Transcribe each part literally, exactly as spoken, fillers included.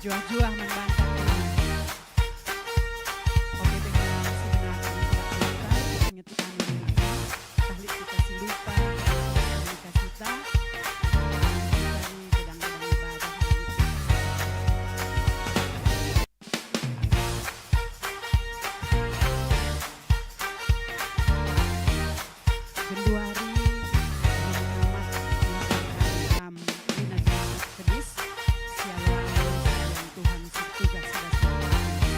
Juah-juah man banta. Oke, dengan sebenarnya kita, kita ingat kami, tahlil kita si lupa, komunikasi kita, dari gedang-gedang ibadah. Genduari, Rina Jemaat Kedis, si alu-alu pelayan Tuhan si tugas i bas gereja.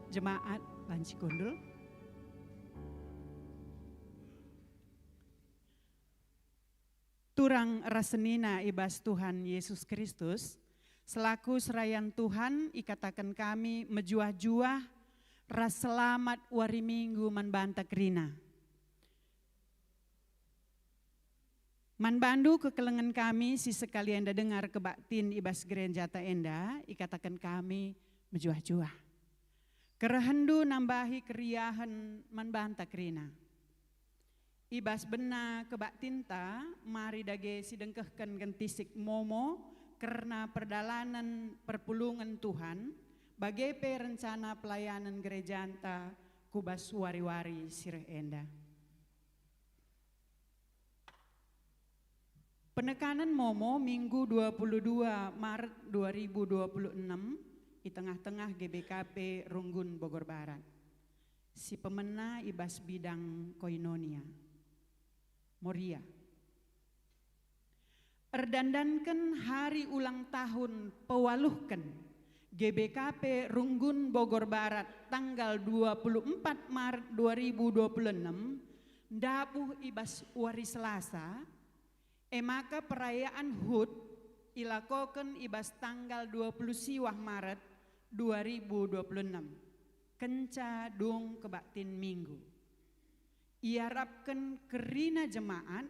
Jemaat banci kundul. Turang ras senina i bas Tuhan Yesus Kristus, selaku serayan Tuhan ikataken kami mejuah-juah ras selamat wari Minggu man banta kerina. Man bandu kekelengen kami si sekali enda dengar kebaktin i bas gerejata enda, ikataken kami mejuah-juah. Kerehenndu nambahi keriahen man banta kerina. I bas bena kebaktinta, mari dage sidengkehken gentisik momo kerna perdalanen perpulungen Tuhan, bage pe rencana pelayanen gerejanta ku bas wari-wari si reh enda. Penekanen momo Minggu dua puluh dua Maret dua ribu dua puluh enam i tengah-tengah G B K P Runggun Bogor Barat. Si pemena i bas bidang koinonia. Moria. Erdandanken hari ulang tahun pewaluhken G B K P Runggun Bogor Barat tanggal dua puluh empat Maret dua ribu dua puluh enam, ndabuh i bas wari Selasa, e maka perayaan hut ilakoken i bas tanggal dua puluh siwah Maret dua ribu dua puluh enam, kenca dung kebaktin Minggu. Iarapken kerina jemaat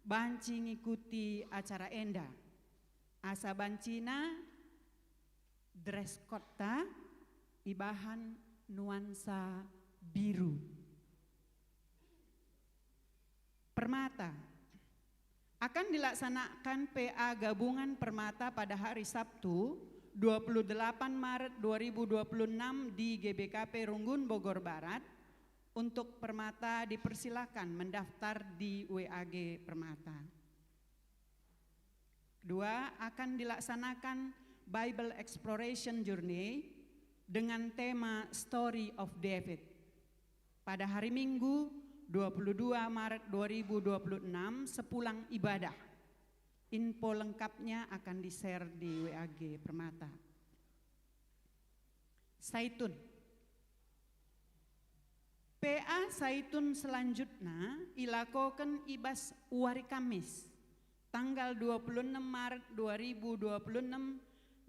banci ngikuti acara enda. Asa bancina dress code-ta ibahan nuansa biru. Permata. Akan dilaksanakan P A Gabungan Permata pada hari Sabtu, dua puluh delapan Maret dua ribu dua puluh enam di G B K P Runggun Bogor Barat. Untuk Permata dipersilakan mendaftar di W A G Permata. Kedua, akan dilaksanakan Bible Exploration Journey dengan tema Story of David. Pada hari Minggu, dua puluh dua Maret dua ribu dua puluh enam, sepulang ibadah. Info lengkapnya akan di-share di W A G Permata. Saitun. P A Saitun selanjutna ilakoken i bas wari Kamis, tanggal dua puluh enam Maret dua ribu dua puluh enam,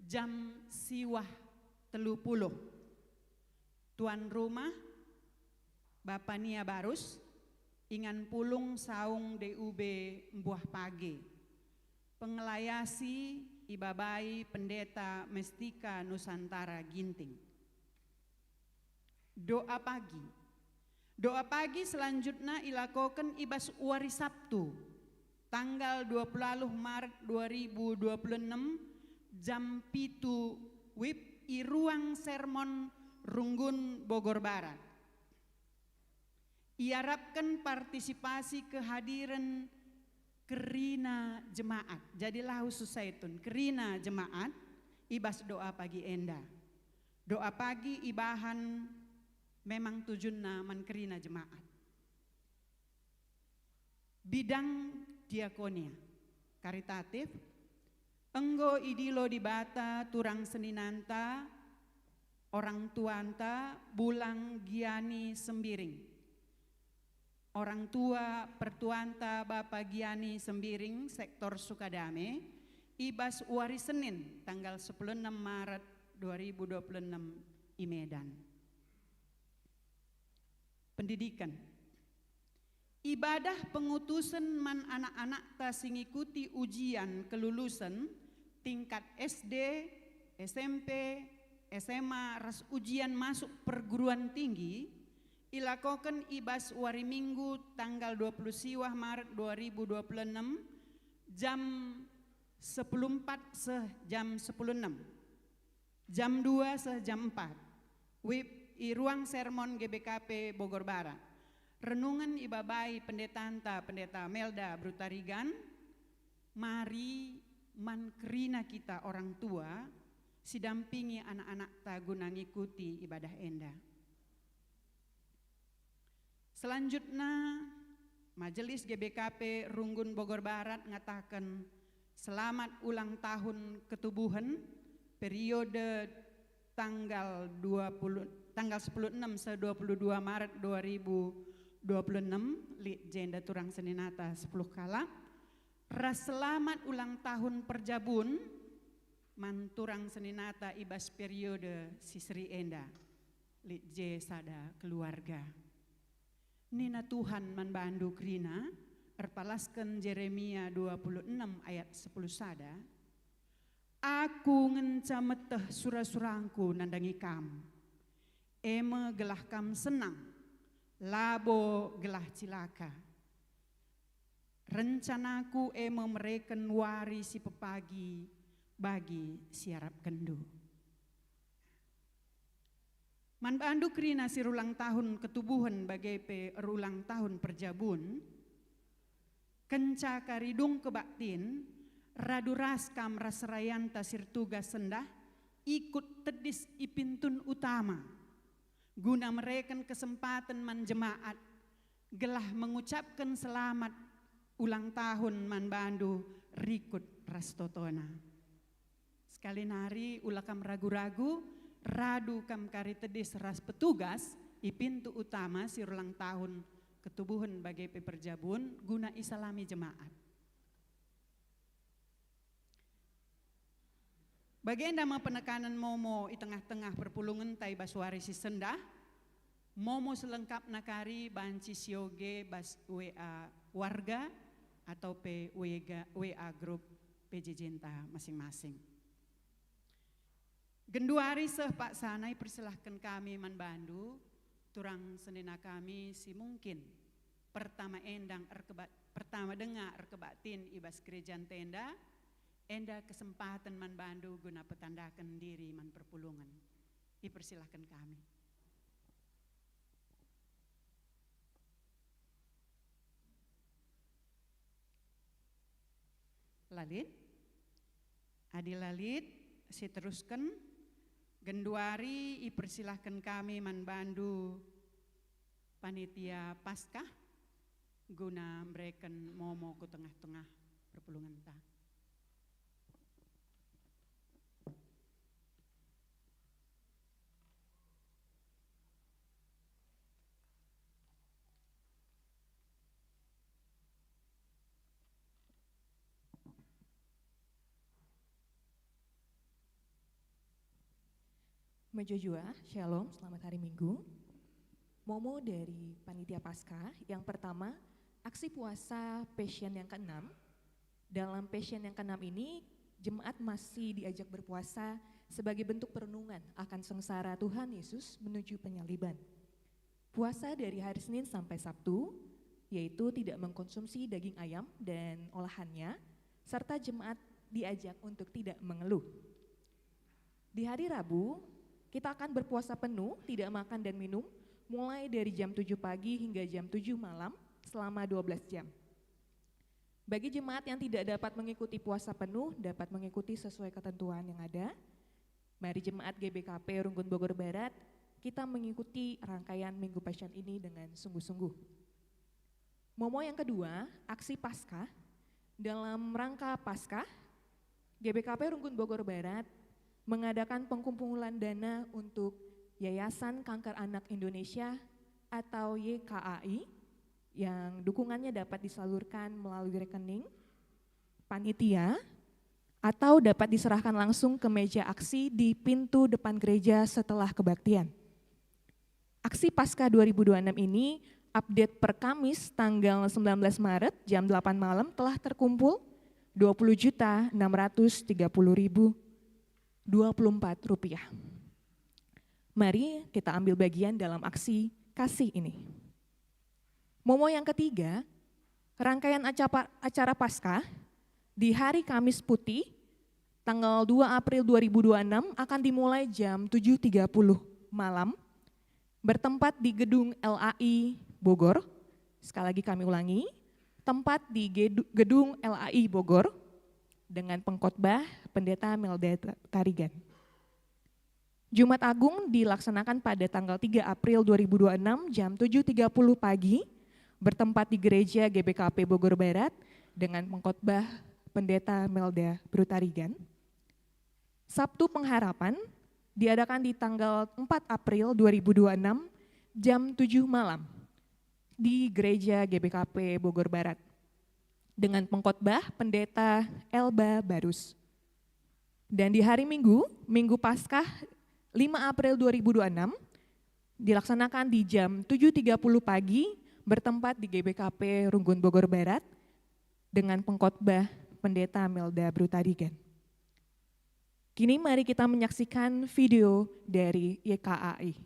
jam siwah telu puluh. Tuan rumah, Bapa Nia Barus, ingan pulung saung D U B Mbuah Page. Pengelayasi ibabai Pendeta Mestika Nusantara Ginting. Doa pagi. Doa pagi selanjutna ilakoken i bas wari Sabtu, tanggal dua puluh Maret dua ribu dua puluh enam, jam pitu W I B i Ruang Sermon Runggun Bogor Barat. Iarapken partisipasi kehadiren kerina jemaat. Jadi la khusus Saitun, kerina jemaat I bas doa pagi enda, doa pagi ibahan memang tujunna man kerina jemaat. Bidang diakonia, karitatif, enggo idilo Dibata turang seninanta, orang tuanta, Bulang Giani Sembiring. Orang tua pertuanta Bapa Giani Sembiring, sektor Sukadame, i bas wari Senin tanggal sepuluh enam Maret dua ribu dua puluh enam i Medan. Pendidikan. Ibadah pengutusen man anak-anakta si ngikuti ujian kelulusen tingkat S D, S M P, S M A ras ujian masuk perguruan tinggi ilakoken i bas wari Minggu tanggal dua puluh siwah Maret dua ribu dua puluh enam, jam sepuluh empat seh jam sepuluh enam, jam dua seh jam empat, wib i ruang sermon G B K P Bogor Barat. Renungen ibabai pendetanta, Pendeta Melda Brutarigan. Mari man kerina kita orang tua, sidampingi anak-anakta guna ngikuti ibadah enda. Selanjutna, Majelis G B K P Runggun Bogor Barat ngataken selamat ulang tahun ketubuhen periode tanggal dua puluh, tanggal sepuluh enam se dua puluh dua Maret dua ribu dua puluh enam, lit jenda turang seninata sepuluh kalak, ras selamat ulang tahun perjabun man turang seninata i bas periode si seri enda, lit je sada keluarga. Nina Tuhan man bandu kerina, erpalasken Jeremia dua puluh enam ayat sepuluh sada, "Aku ngenca meteh sura-surangku nandangi kam, e me gelah kam senang, labo gelah cilaka. Rencanaku e me mereken wari si pepagi bagi si arapkenndu." Man bandu kerina si erulang tahun ketubuhen bage pe erulang tahun perjabun, kenca kari dung kebaktin, radu ras kam ras serayanta si ertugas sendah ikut tedis i pintun utama, guna mereken kesempaten man jemaat gelah mengucapken selamat ulang tahun man bandu rikut ras totona. Sekali nari, ula kam ragu-ragu, radu kam kari tedis ras petugas i pintu utama si erulang tahun ketubuhen bage pe perjabun guna isalami jemaat. Bagenda me penekanen momo i tengah-tengah perpulungenta i bas wari si sendah. Momo selengkapna kari banci sioge bas W A warga atau pe W G, W A grup P J J-nta masing-masing. Genduari seh paksana ipersilahken kami man bandu, turang senina kami si mungkin pertama endang erkeba-, pertama denga erkebaktin i bas gereja ntenda, enda kesempaten man bandu guna petandaken diri man perpulungen. Ipersilahken kami. La lit? Adi la lit, siterusken, genduari ipersilahken kami man bandu panitia Paskah guna mereken momo ku tengah-tengah perpulungenta. Mejuah-juah, Shalom, selamat hari Minggu. Momo dari Panitia Paskah, yang pertama, aksi puasa Passion yang keenam. Dalam Passion yang keenam ini, jemaat masih diajak berpuasa sebagai bentuk perenungan akan sengsara Tuhan Yesus menuju penyaliban. Puasa dari hari Senin sampai Sabtu, yaitu tidak mengkonsumsi daging ayam dan olahannya, serta jemaat diajak untuk tidak mengeluh. Di hari Rabu, kita akan berpuasa penuh, tidak makan dan minum, mulai dari jam tujuh pagi hingga jam tujuh malam, selama dua belas jam. Bagi jemaat yang tidak dapat mengikuti puasa penuh, dapat mengikuti sesuai ketentuan yang ada. Mari jemaat G B K P Runggun Bogor Barat, kita mengikuti rangkaian Minggu Passion ini dengan sungguh-sungguh. Momo yang kedua, aksi Paskah. Dalam rangka Paskah, G B K P Runggun Bogor Barat mengadakan pengumpulan dana untuk Yayasan Kanker Anak Indonesia atau Y K A I, yang dukungannya dapat disalurkan melalui rekening panitia atau dapat diserahkan langsung ke meja aksi di pintu depan gereja setelah kebaktian. Aksi Paskah dua ribu dua enam ini update per Kamis tanggal sembilan belas Maret jam delapan malam telah terkumpul dua puluh juta enam ratus tiga puluh ribu dua puluh empat rupiah. Mari kita ambil bagian dalam aksi kasih ini. Momo yang ketiga, rangkaian acapa-, acara Paskah di hari Kamis Putih, tanggal dua April dua ribu dua enam, akan dimulai jam tujuh tiga puluh malam, bertempat di Gedung L A I Bogor. Sekali lagi kami ulangi, tempat di Gedu-, Gedung L A I Bogor, dengan pengkhotbah Pendeta Melda Ta-, Tarigan. Jumat Agung dilaksanakan pada tanggal tiga April dua ribu dua enam jam tujuh tiga puluh pagi, bertempat di Gereja G B K P Bogor Barat, dengan pengkhotbah Pendeta Melda Brutarigan. Sabtu Pengharapan diadakan di tanggal empat April dua ribu dua enam jam tujuh malam di Gereja G B K P Bogor Barat, dengan pengkhotbah Pendeta Elba Barus. Dan di hari Minggu, Minggu Paskah, lima April dua ribu dua enam, dilaksanakan di jam tujuh tiga puluh pagi, bertempat di G B K P Runggun Bogor Barat, dengan pengkhotbah Pendeta Melda Brutarigan. Kini mari kita menyaksikan video dari Y K A I.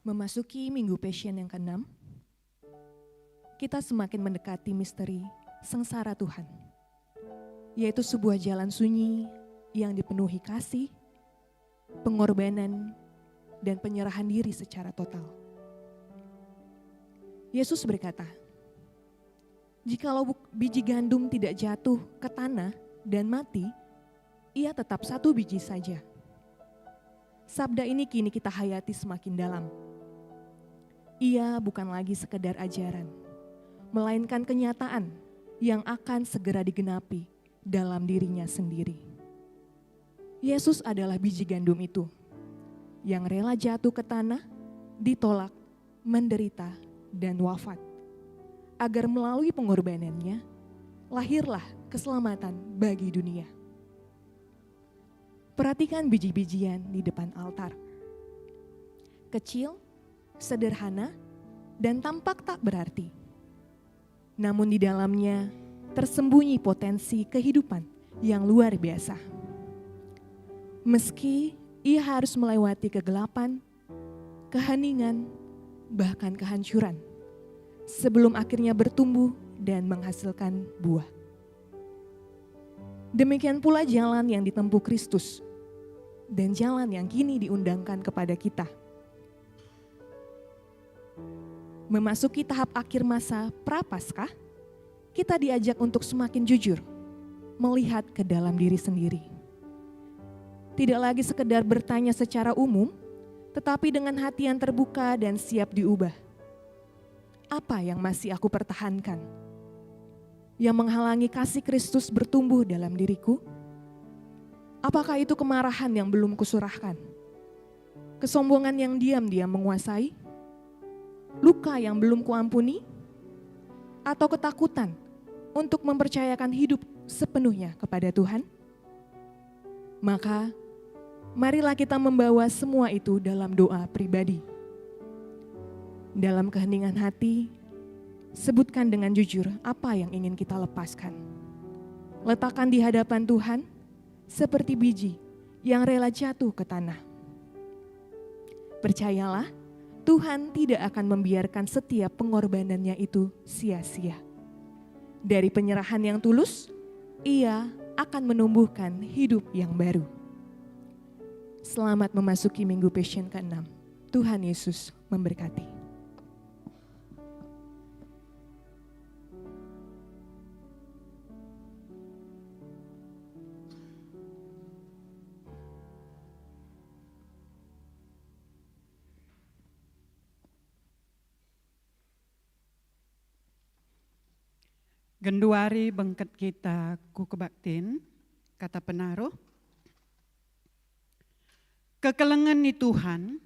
Memasuki Minggu Passion yang keenam, kita semakin mendekati misteri sengsara Tuhan, yaitu sebuah jalan sunyi yang dipenuhi kasih, pengorbanan, dan penyerahan diri secara total. Yesus berkata, "Jikalau buk-, biji gandum tidak jatuh ke tanah dan mati, ia tetap satu biji saja." Sabda ini kini kita hayati semakin dalam. Ia bukan lagi sekedar ajaran, melainkan kenyataan yang akan segera digenapi dalam dirinya sendiri. Yesus adalah biji gandum itu, yang rela jatuh ke tanah, ditolak, menderita, dan wafat, agar melalui pengorbanannya, lahirlah keselamatan bagi dunia. Perhatikan biji-bijian di depan altar. Kecil, sederhana, dan tampak tak berarti. Namun di dalamnya tersembunyi potensi kehidupan yang luar biasa. Meski ia harus melewati kegelapan, keheningan, bahkan kehancuran, sebelum akhirnya bertumbuh dan menghasilkan buah. Demikian pula jalan yang ditempuh Kristus dan jalan yang kini diundangkan kepada kita. Memasuki tahap akhir masa Prapaskah, kita diajak untuk semakin jujur, melihat ke dalam diri sendiri. Tidak lagi sekedar bertanya secara umum, tetapi dengan hati yang terbuka dan siap diubah. Apa yang masih aku pertahankan? Yang menghalangi kasih Kristus bertumbuh dalam diriku? Apakah itu kemarahan yang belum kusurahkan? Kesombongan yang diam-diam menguasai? Luka yang belum kuampuni? Atau ketakutan untuk mempercayakan hidup sepenuhnya kepada Tuhan? Maka, marilah kita membawa semua itu dalam doa pribadi. Dalam keheningan hati, sebutkan dengan jujur apa yang ingin kita lepaskan. Letakkan di hadapan Tuhan seperti biji yang rela jatuh ke tanah. Percayalah, Tuhan tidak akan membiarkan setiap pengorbanannya itu sia-sia. Dari penyerahan yang tulus, Ia akan menumbuhkan hidup yang baru. Selamat memasuki Minggu Passion keenam. Tuhan Yesus memberkati. Genduari bengket kita ku kebaktin, kata penaruh. Kekelengen ni Tuhan,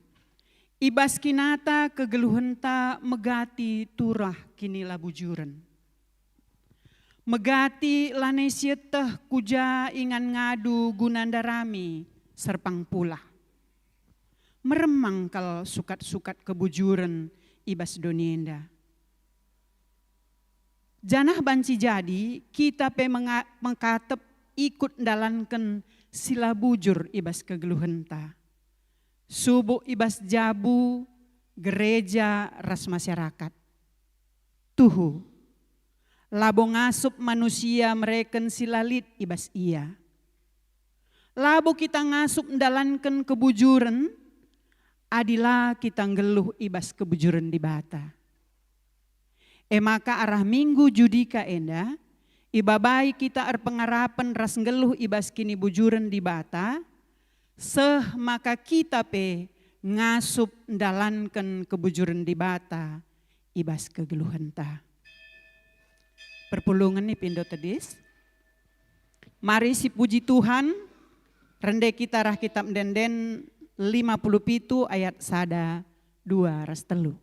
i bas kinata kegeluhenta megati turah kinilabujuren. Megati lanai sieteh ku ja ingan ngadu guna ndarami serpang pulah. Meremang kal sukat-sukat kebujuren i bas doni enda. Janah banci jadi kita pe menga-, mengkatep ikut ndalanken si la bujur i bas kegeluhenta. Subuk i bas jabu, gereja, ras masyarakat. Tuhu, labo ngasup manusia mereken si la lit i bas ia. Labo kita ngasup ndalanken kebujuren, adi la kita nggeluh i bas kebujuren Dibata. E maka arah Minggu Judika enda, ibabai kita erpengarapen ras nggeluh i bas kinibujuren Dibata, seh maka kita pe ngasup ndalanken kebujuren Dibata i bas kegeluhenta. Perpulungen ni pindo tedis. Mari sipuji Tuhan, rende kita arah Kitab Ende-enden lima puluh pitu ayat sada, dua, ras telu.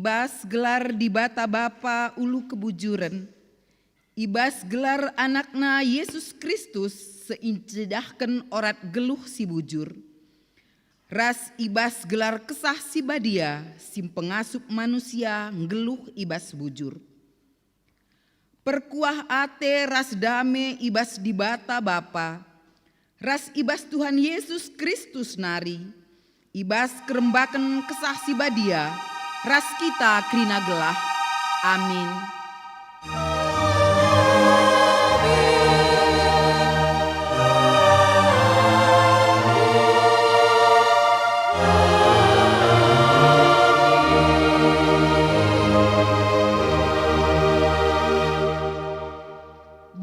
bas gelar Dibata Bapa ulu kebujuren, i bas gelar AnakNa Yesus Kristus seincidahken orat geluh si bujur, ras i bas gelar Kesah Si Badia si mpengasup manusia nggeluh i bas bujur. Perkuah ate ras dame i bas Dibata Bapa, ras i bas Tuhan Yesus Kristus nari, i bas kerembaken Kesah Si Badia, ras kita kerina gelah. Amin.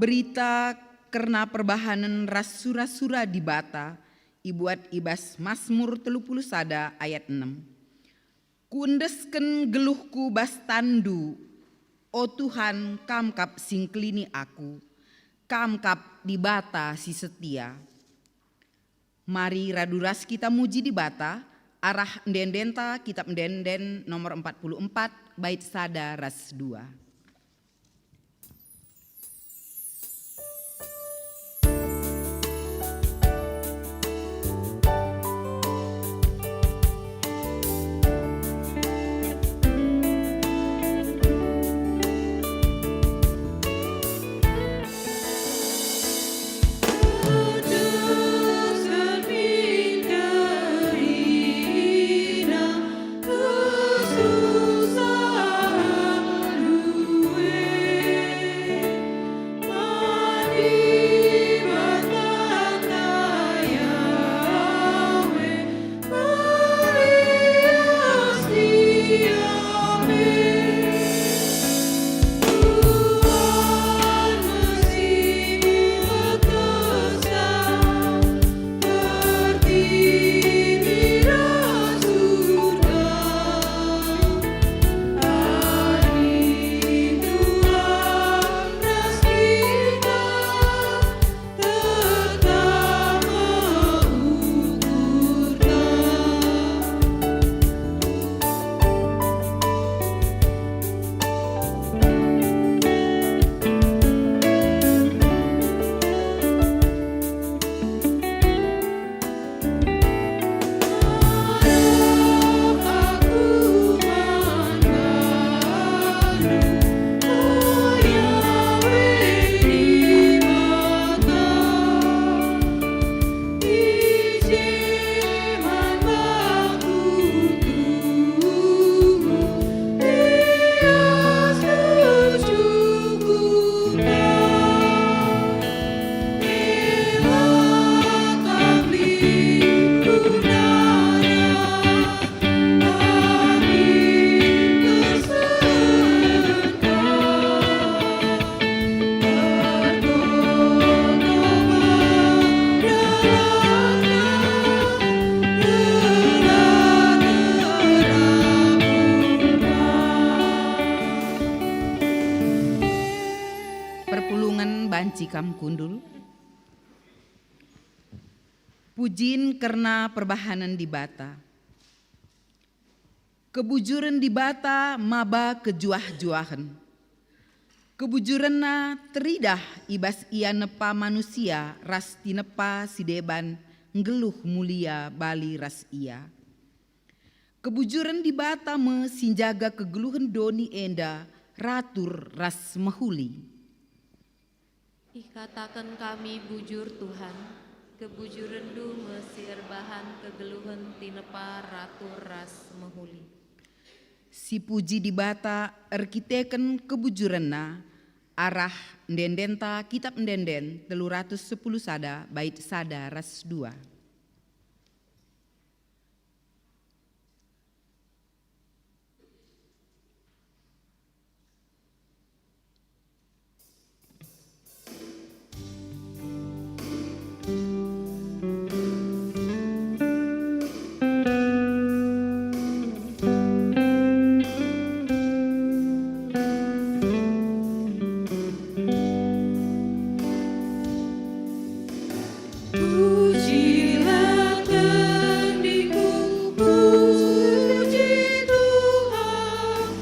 Berita kerna perbahanen ras sura-sura Dibata ibuat i bas Masmur telu puluh sada ayat enem. Kuendesken geluhku bas tanNdu, o Tuhan, Kam kap si ngkelini aku, Kam kap Dibata si setia. Mari radu ras kita muji Dibata, arah ende-endenta Kitap Ende-enden nomor empat puluh empat, bait sada ras dua. Perpulungen banci kam kundul. Pujin kerna perbahanen Dibata. Kebujuren Dibata maba kejuah-juahen. KebujurenNa teridah i bas Ia nepa manusia ras tinepa si deban nggeluh mulia bali ras Ia. Kebujuren Dibata me si njaga kegeluhen doni enda ratur ras mehuli. Ikataken kami bujur, Tuhan, kebujurenNdu me si erbahan kegeluhen tinepa ratur ras mehuli. Sipuji Dibata erkiteken kebujurenNa, arah ende-endenta Kitap Ende-enden telu ratus sepuluh sada bait sada ras dua. Pujilah tendingku, puji Tuhan.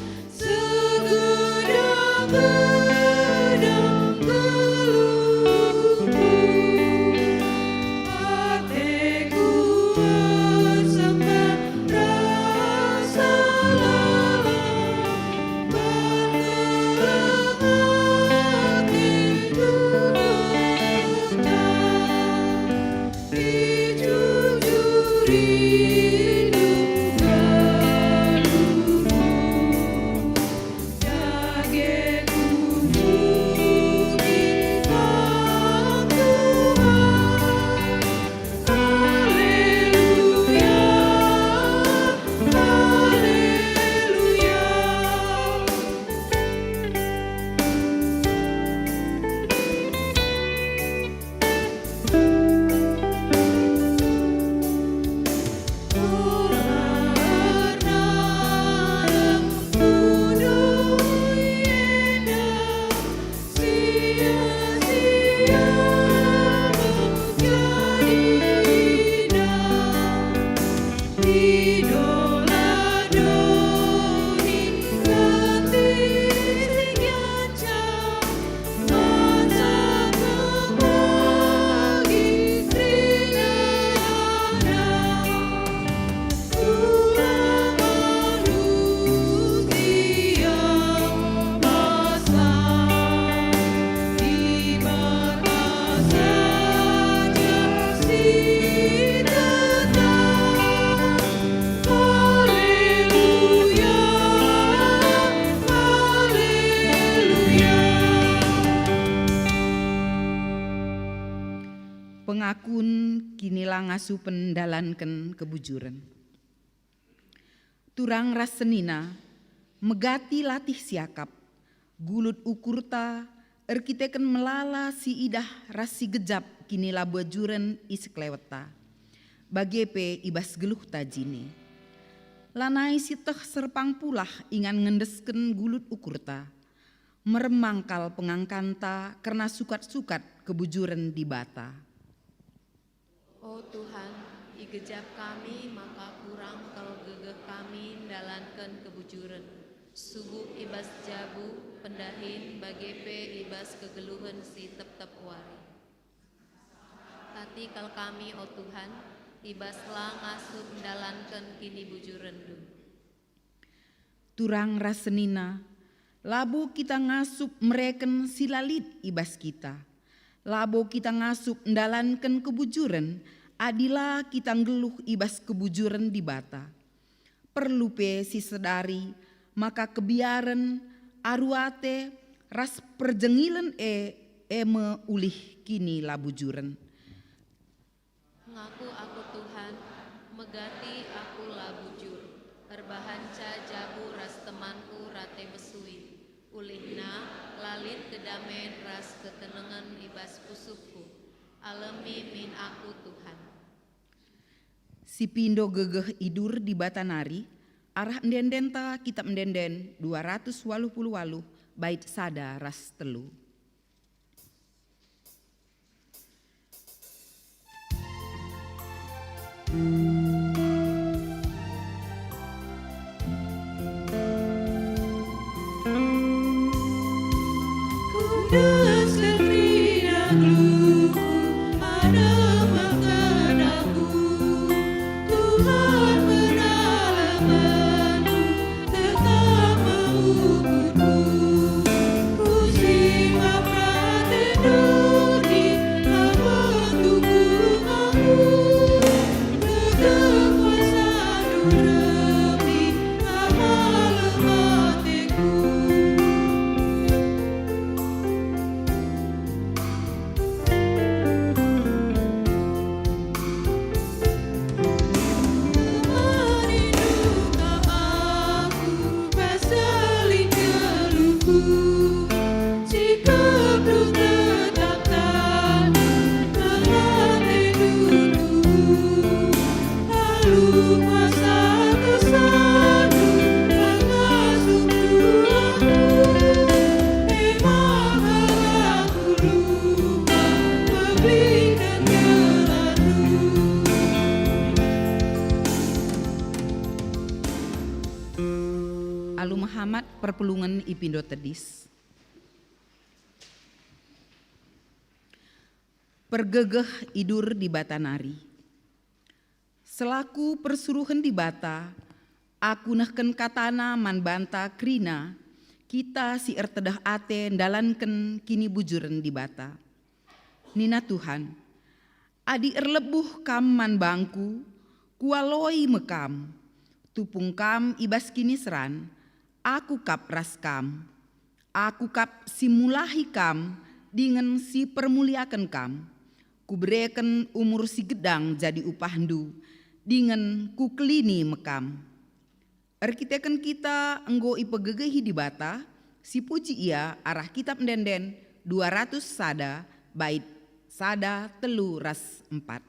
Pengakun kinilangasupen ndalanken kebujuren. Turang ras senina, megati latih siakap, gulut ukurta erkiteken melala si idah ras si gejap kinilabujuren i sekelewetta, bage pe i bas geluhta jine. Lanai sieteh serpang pulah ingan ngendesken gulut ukurta, meremang kal pengangkanta kerna sukat-sukat kebujuren Dibata. O Tuhan, igejap kami maka kurang kal gegeh kami ndalanken kebujuren, subuk i bas jabu, pendahin, bage pe i bas kegeluhen si tep-tep wari. Pati kal kami, o Tuhan, i bas la ngasup ndalanken kinibujurenNdu. Turang ras senina, labo kita ngasup mereken si la lit i bas kita. Labo kita ngasup ndalanken kebujuren adi la kita nggeluh i bas kebujuren Dibata. Perlu pe sisedari maka kebiaren, aru ate, ras perjengilen e, e me ulih kinilabujuren. Ngaku aku Tuhan, megati aku la bujur, erbahanca jabu ras temanku rate mesui, ulihna la lit kedamen ras ketenengen i bas pusuhku. Alemi min aku, Tuhan. Sipindo gegeh idur Dibata nari, arah ende-endenta Kitap Ende-enden dua ratus waluh puluh waluh, bait sada ras telu. Tuhan me dalamanku, tetap me ukurku. Kusimak atendu di labo tunggung aku. Gegeh kuasandu lebih la malem ateku. Alu mehamat perpulungen ipindo tedis. Pergegeh idur Dibata nari. Selaku persuruhen Dibata, aku nehken katana man banta kerina kita si ertedeh ate ndalanken kinibujuren Dibata. Nina Tuhan, "Adi erlebuh kam man bangKu, Kualoi me kam, tupung kam i bas kiniseran, Aku kap ras kam. Aku kap si mulahi kam dingen si permuliaken kam. Kubereken umur si gedang jadi upahndu, dingen Kukelini me kam. Erkiteken kita enggo ipegegehi Dibata, sipuji Ia arah Kitap Ende-enden dua ratus sada, bait sada, telu ras empat.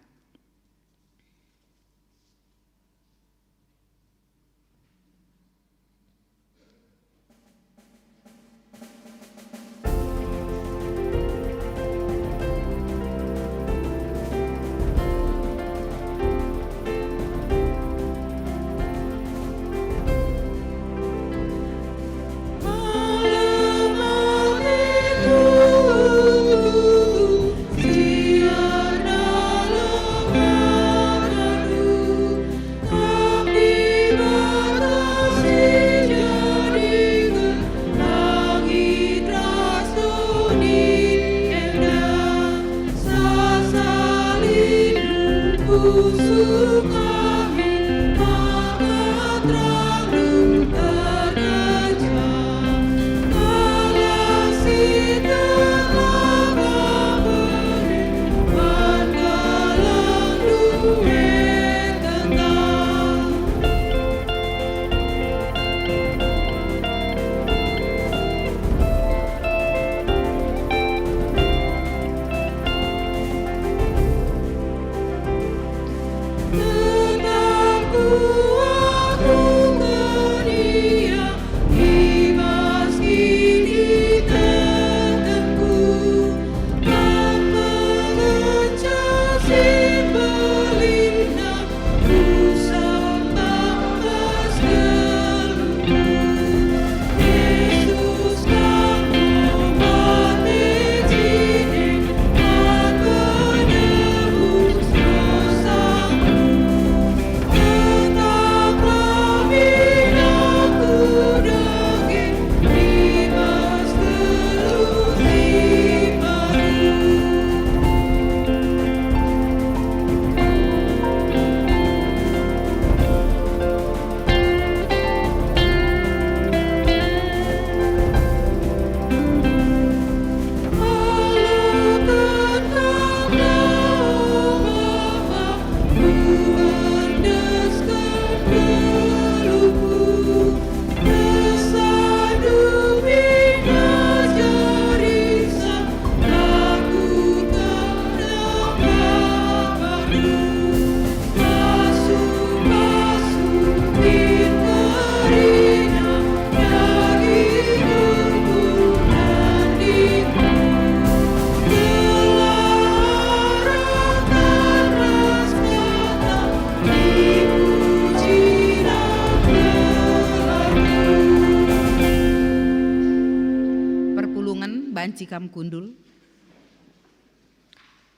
Perpulungen banci kam kundul.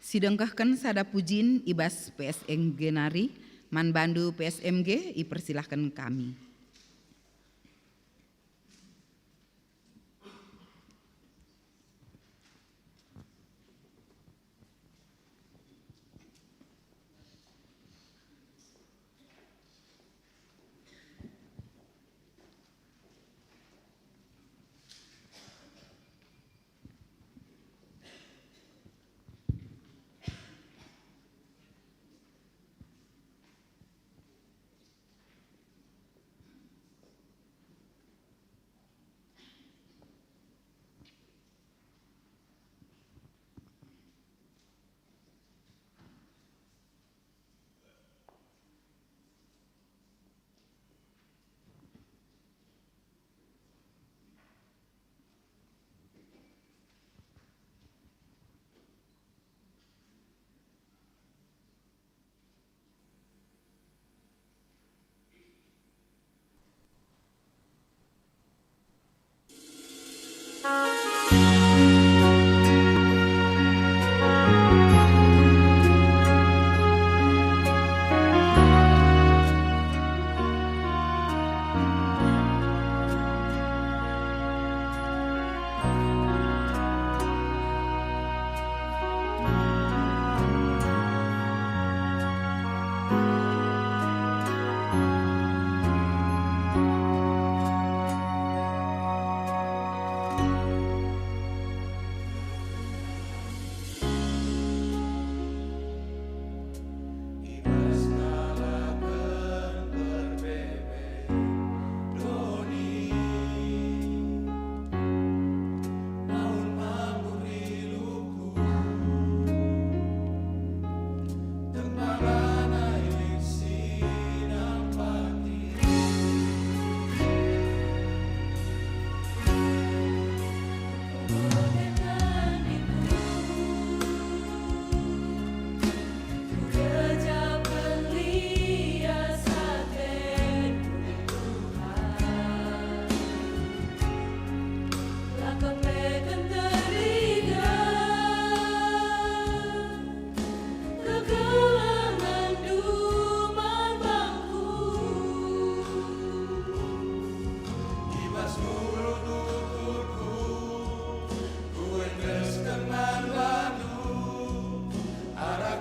Sidengkehken sada pujin i bas P S M G nari, man bandu P S M G ipersilahken kami.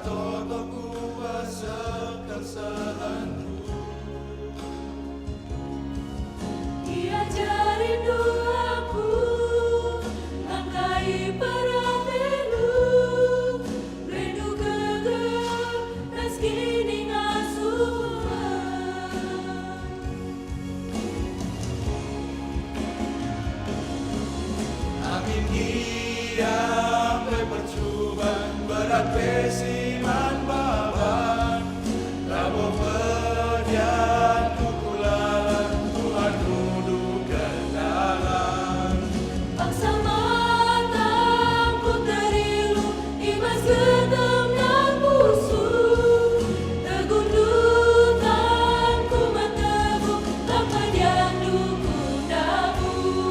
Totoku besekel sehenku. Iajarindu aku ngangkai peratendu, berendu gegeh ras kiningasuhen. Amin gia pe percuban, berat pe si man baban, labo pedianku ku lalap, Tuhan nundukken dalan. Paksa matangku terilu i bas getem nang pusuh, teguh ndu tanku meteguh, lam pediandu ku ndabuh.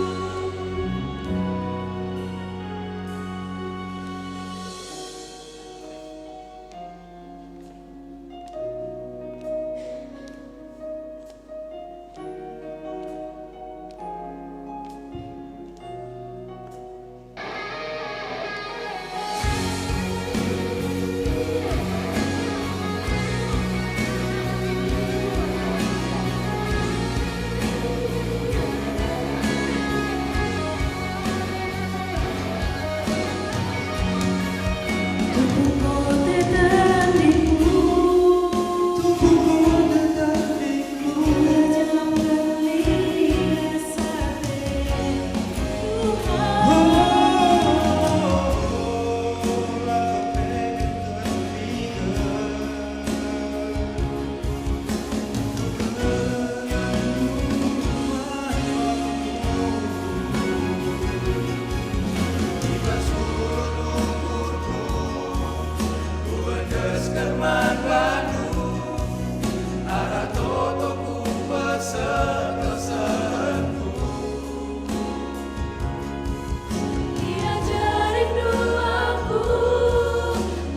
Diajarindu aku,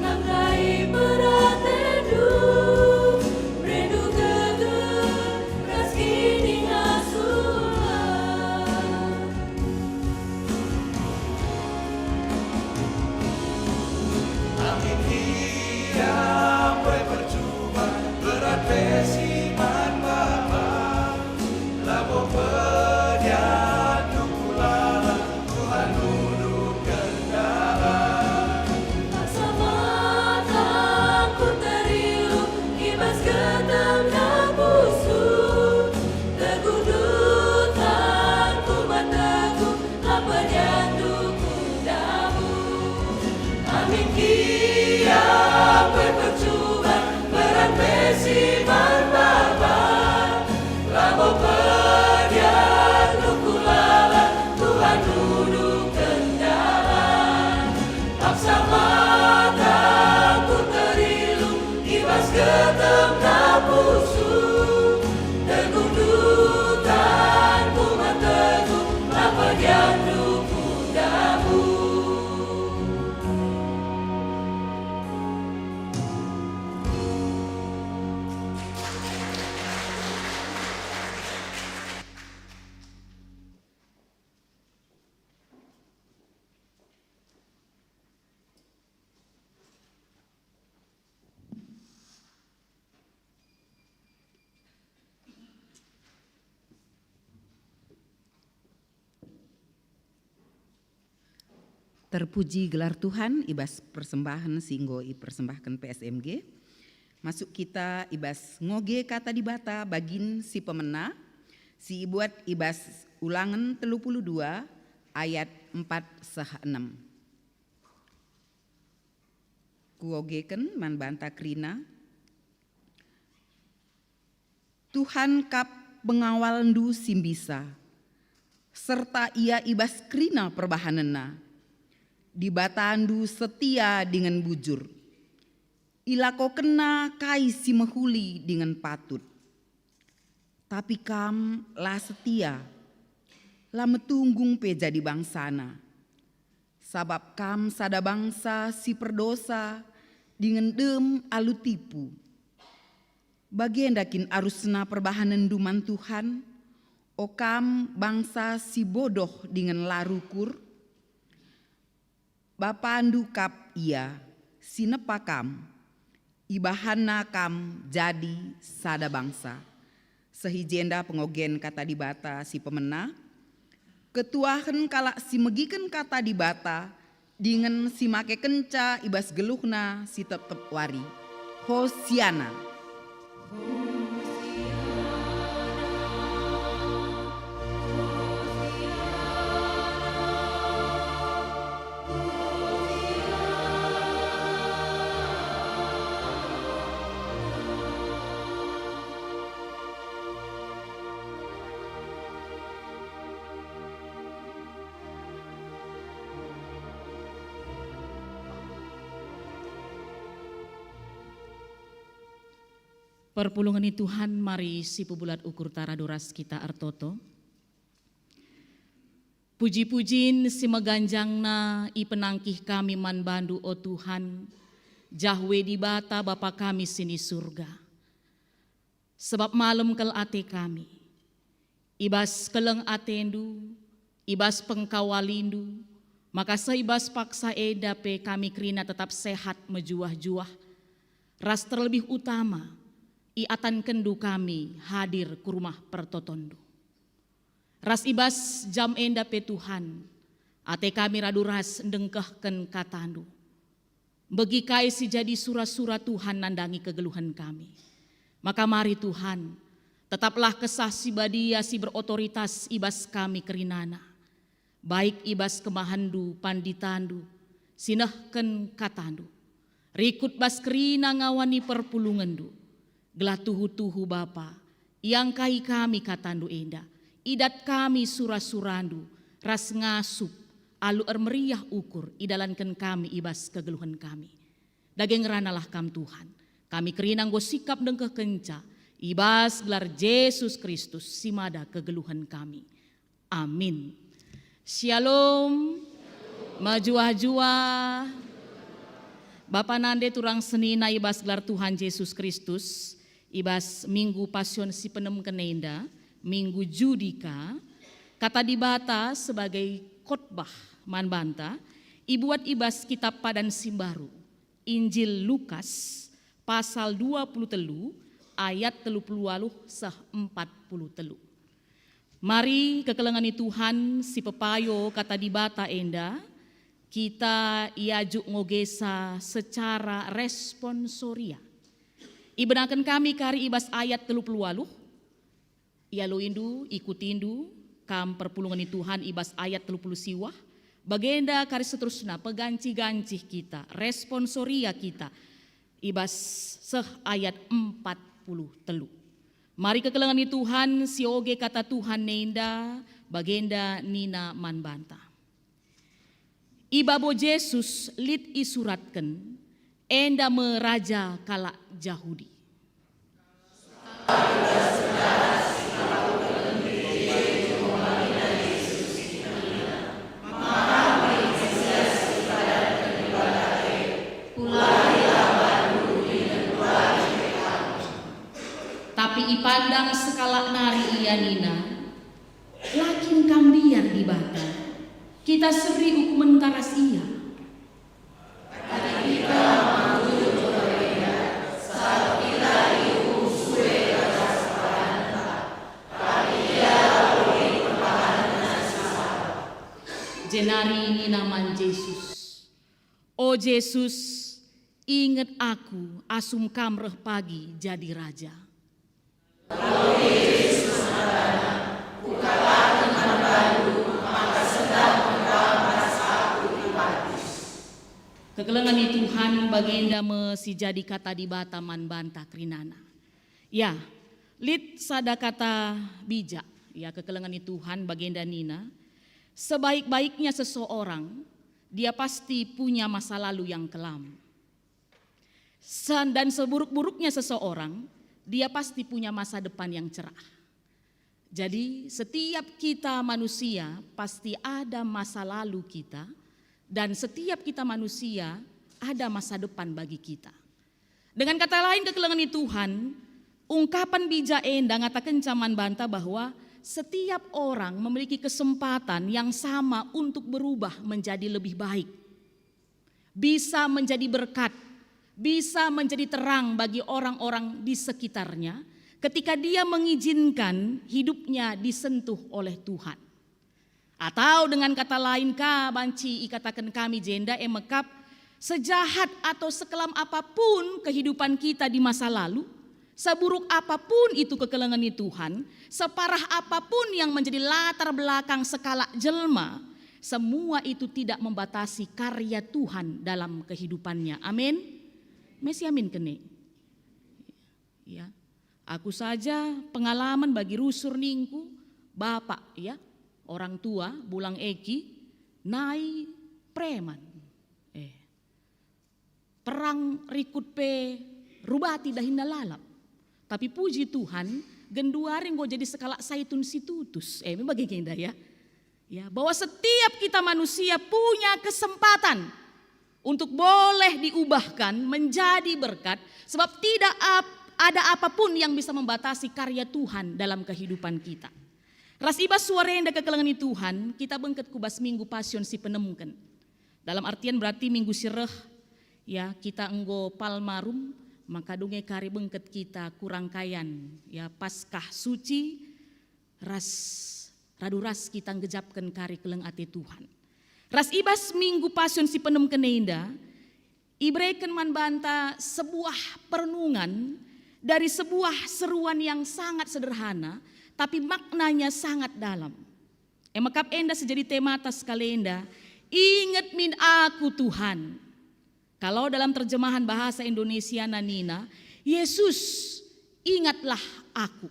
ngangkai peratendu, berendu gegeh ras kiningasuhen. Amin gia pe percuban, berat pe si man baban. Labo pediandu ku lalap, Tuhan nundukken dalan. Paksa matangku terilu i bas getem nang pusuh, teguh ndu tanku meteguh, lam pediandu ku ndabuh. Amin gia pe percuban, berat pe si man baban. Labo pediandu ku lalap, Tuhan nundukken dalan. Paksa matangku terilu i bas getem nang pusuh, teguh ndu tanku meteguh, lam pediandu ku ndabuh. Terpuji gelar Tuhan i bas persembahen si enggo ipersembahken P S M G. Masuk kita i bas ngoge Kata Dibata bagin si pemena, si ibuat i bas Ulangen telu puluh dua ayat empat seh enem. Kuogeken man banta kerina. Tuhan kap pengawalndu si mbisa, serta Ia i bas kerina perbahanenNa. Dibatandu setia dingen bujur. IlakokenNa kai si mehuli dingen patut. Tapi kam la setia, la metunggung pe jadi bangsaNa. Sabap kam sada bangsa si perdosa dingen dem alu tipu. Bagenda kin arusna perbahanenndu man Tuhan, o kam bangsa si bodoh dingen la rukur? Bapandu kap Ia, si nepa kam. ibahanNa kam jadi sada bangsa. Seh i jenda pengogen Kata Dibata si pemena, ketuahen kalak si megiken Kata Dibata dingen si makekenca i bas geluhna si tep-tep wari. Hosiana! Perpulungen ni Tuhan, mari sipebulat ukurta radu ras kita ertoto. Puji-pujin si meganjangna ipenangkih kami man bandu, o Tuhan, Jahwe Dibata Bapa kami si ni Surga. Sebab malem kal ate kami. I bas keleng atendu, i bas pengkawalindu, maka seh i bas paksa enda pe kami kerina tetap sehat mejuah-juah, ras terlebih utama, iatankenndu kami hadir ku rumah pertotonndu. Ras i bas jam enda pe Tuhan, ate kami radu ras ndengkehken katandu. Begi kai si jadi sura-sura Tuhan nandangi kegeluhen kami. Maka mari Tuhan, tetaplah Kesah Si Badia si berotoritas i bas kami kerinana, baik i bas kemahenNdu, panditanNdu, si nehken katandu, rikut bas kerina ngawan ni perpulungenNdu, gelah tuhu-tuhu Bapa, iangkahi kami katandu enda, idat kami sura-surandu, ras ngasup alu ermeriah ukur idalanken kami i bas kegeluhen kami. Dage ngeranalah Kam, Tuhan. Kami kerina enggo sikap ndengkehkenca i bas gelar Jesus Kristus si mada kegeluhen kami. Amin. Shalom. Mejuah-juah. Bapa nande turang senina i bas gelar Tuhan Jesus Kristus, i bas Minggu Pasion si penemken enda, Minggu Judika, Kata Dibata sebagai khotbah man banta ibuat i bas Kitab Padan si Mbaru, Injil Lukas, pasal dua puluh telu ayat telu puluh waluh seh empat puluh telu. Mari kekelengen ni Tuhan si pepayo Kata Dibata enda, kita iajuk ngogesa secara responsoria. Ibenaken kami kari i bas ayat telu puluh waluh, ialoindu, ikutindu, kam perpulungen ni Tuhan i bas ayat telu puluh siwah, bagenda kari seterusna pegancih-gancih kita, responsoria kita, i bas seh ayat empat puluh telu. Mari kekelengen ni Tuhan, sioge Kata Tuhan enda, bagenda nina man banta. I babo Jesus lit isuratken, "Enda me Raja kalak Jahudi." Tapi ipandang sekalak nari ia nina, "La kin Kam mbiar Dibata? Kita seri ukumenta ras Ia." Jenari nina man Jesus, "O Jesus, inget aku asum Kam reh pagi jadi Raja." Kekelengen ni Tuhan, bagenda me si jadi Kata Dibata man banta kerinana. Ya, lit sada kata bijak, ya, kekelengen ni Tuhan bagenda nina, "Sebaik-baiknya seseorang, dia pasti punya masa lalu yang kelam. San-, dan seburuk-buruknya seseorang, dia pasti punya masa depan yang cerah." Jadi, setiap kita manusia pasti ada masa lalu kita, dan setiap kita manusia ada masa depan bagi kita. Dengan kata lain, kekelengen ni Tuhan, ungkapan bijak enda ngatakenca man banta bahwa setiap orang memiliki kesempatan yang sama untuk berubah menjadi lebih baik, bisa menjadi berkat, bisa menjadi terang bagi orang-orang di sekitarnya ketika dia mengizinkan hidupnya disentuh oleh Tuhan. Atau dengan kata lain, ka banci ikataken kami jenda, e mekap, sejahat atau sekelam apapun kehidupan kita di masa lalu, seburuk apapun itu kekelengen ni Tuhan, separah apapun yang menjadi latar belakang sekalak jelma, semua itu tidak membatasi karya Tuhan dalam kehidupannya. Amin. Mesiamin kene. Ya. Aku saja pengalaman bagi rusur ningku, bapak, ya, orang tua, bulang eki, nai preman. Eh, perang rikut pe rubati dahinna lalap. Tapi puji Tuhan, genduari enggo jadi sekalak saitun si tutus. Eh, me bage kenda, ya. Ya, bahwa setiap kita manusia punya kesempatan untuk boleh diubahkan menjadi berkat, sebab tidak ap-, ada apapun yang bisa membatasi karya Tuhan dalam kehidupan kita. Ras ibas suara enda kekelengen Tuhan, kita bengket ku bas Minggu Pasion si penemken. Dalam artian berarti minggu si reh, ya, kita enggo Palmarum, maka dunge kari bengket kita ku rangkaian, ya, Paskah Suci, ras radu ras kita nggejapken kari keleng ate Tuhan. Ras ibas Minggu Pasion si penemken enda, ibereken man banta sebuah perenungan dari sebuah seruan yang sangat sederhana, tapi maknanya sangat dalam. E mekap enda si jadi tema tas kalenda, "Inget min aku, Tuhan." Kalau dalam terjemahan bahasa Indonesia nina, "Yesus, ingatlah aku."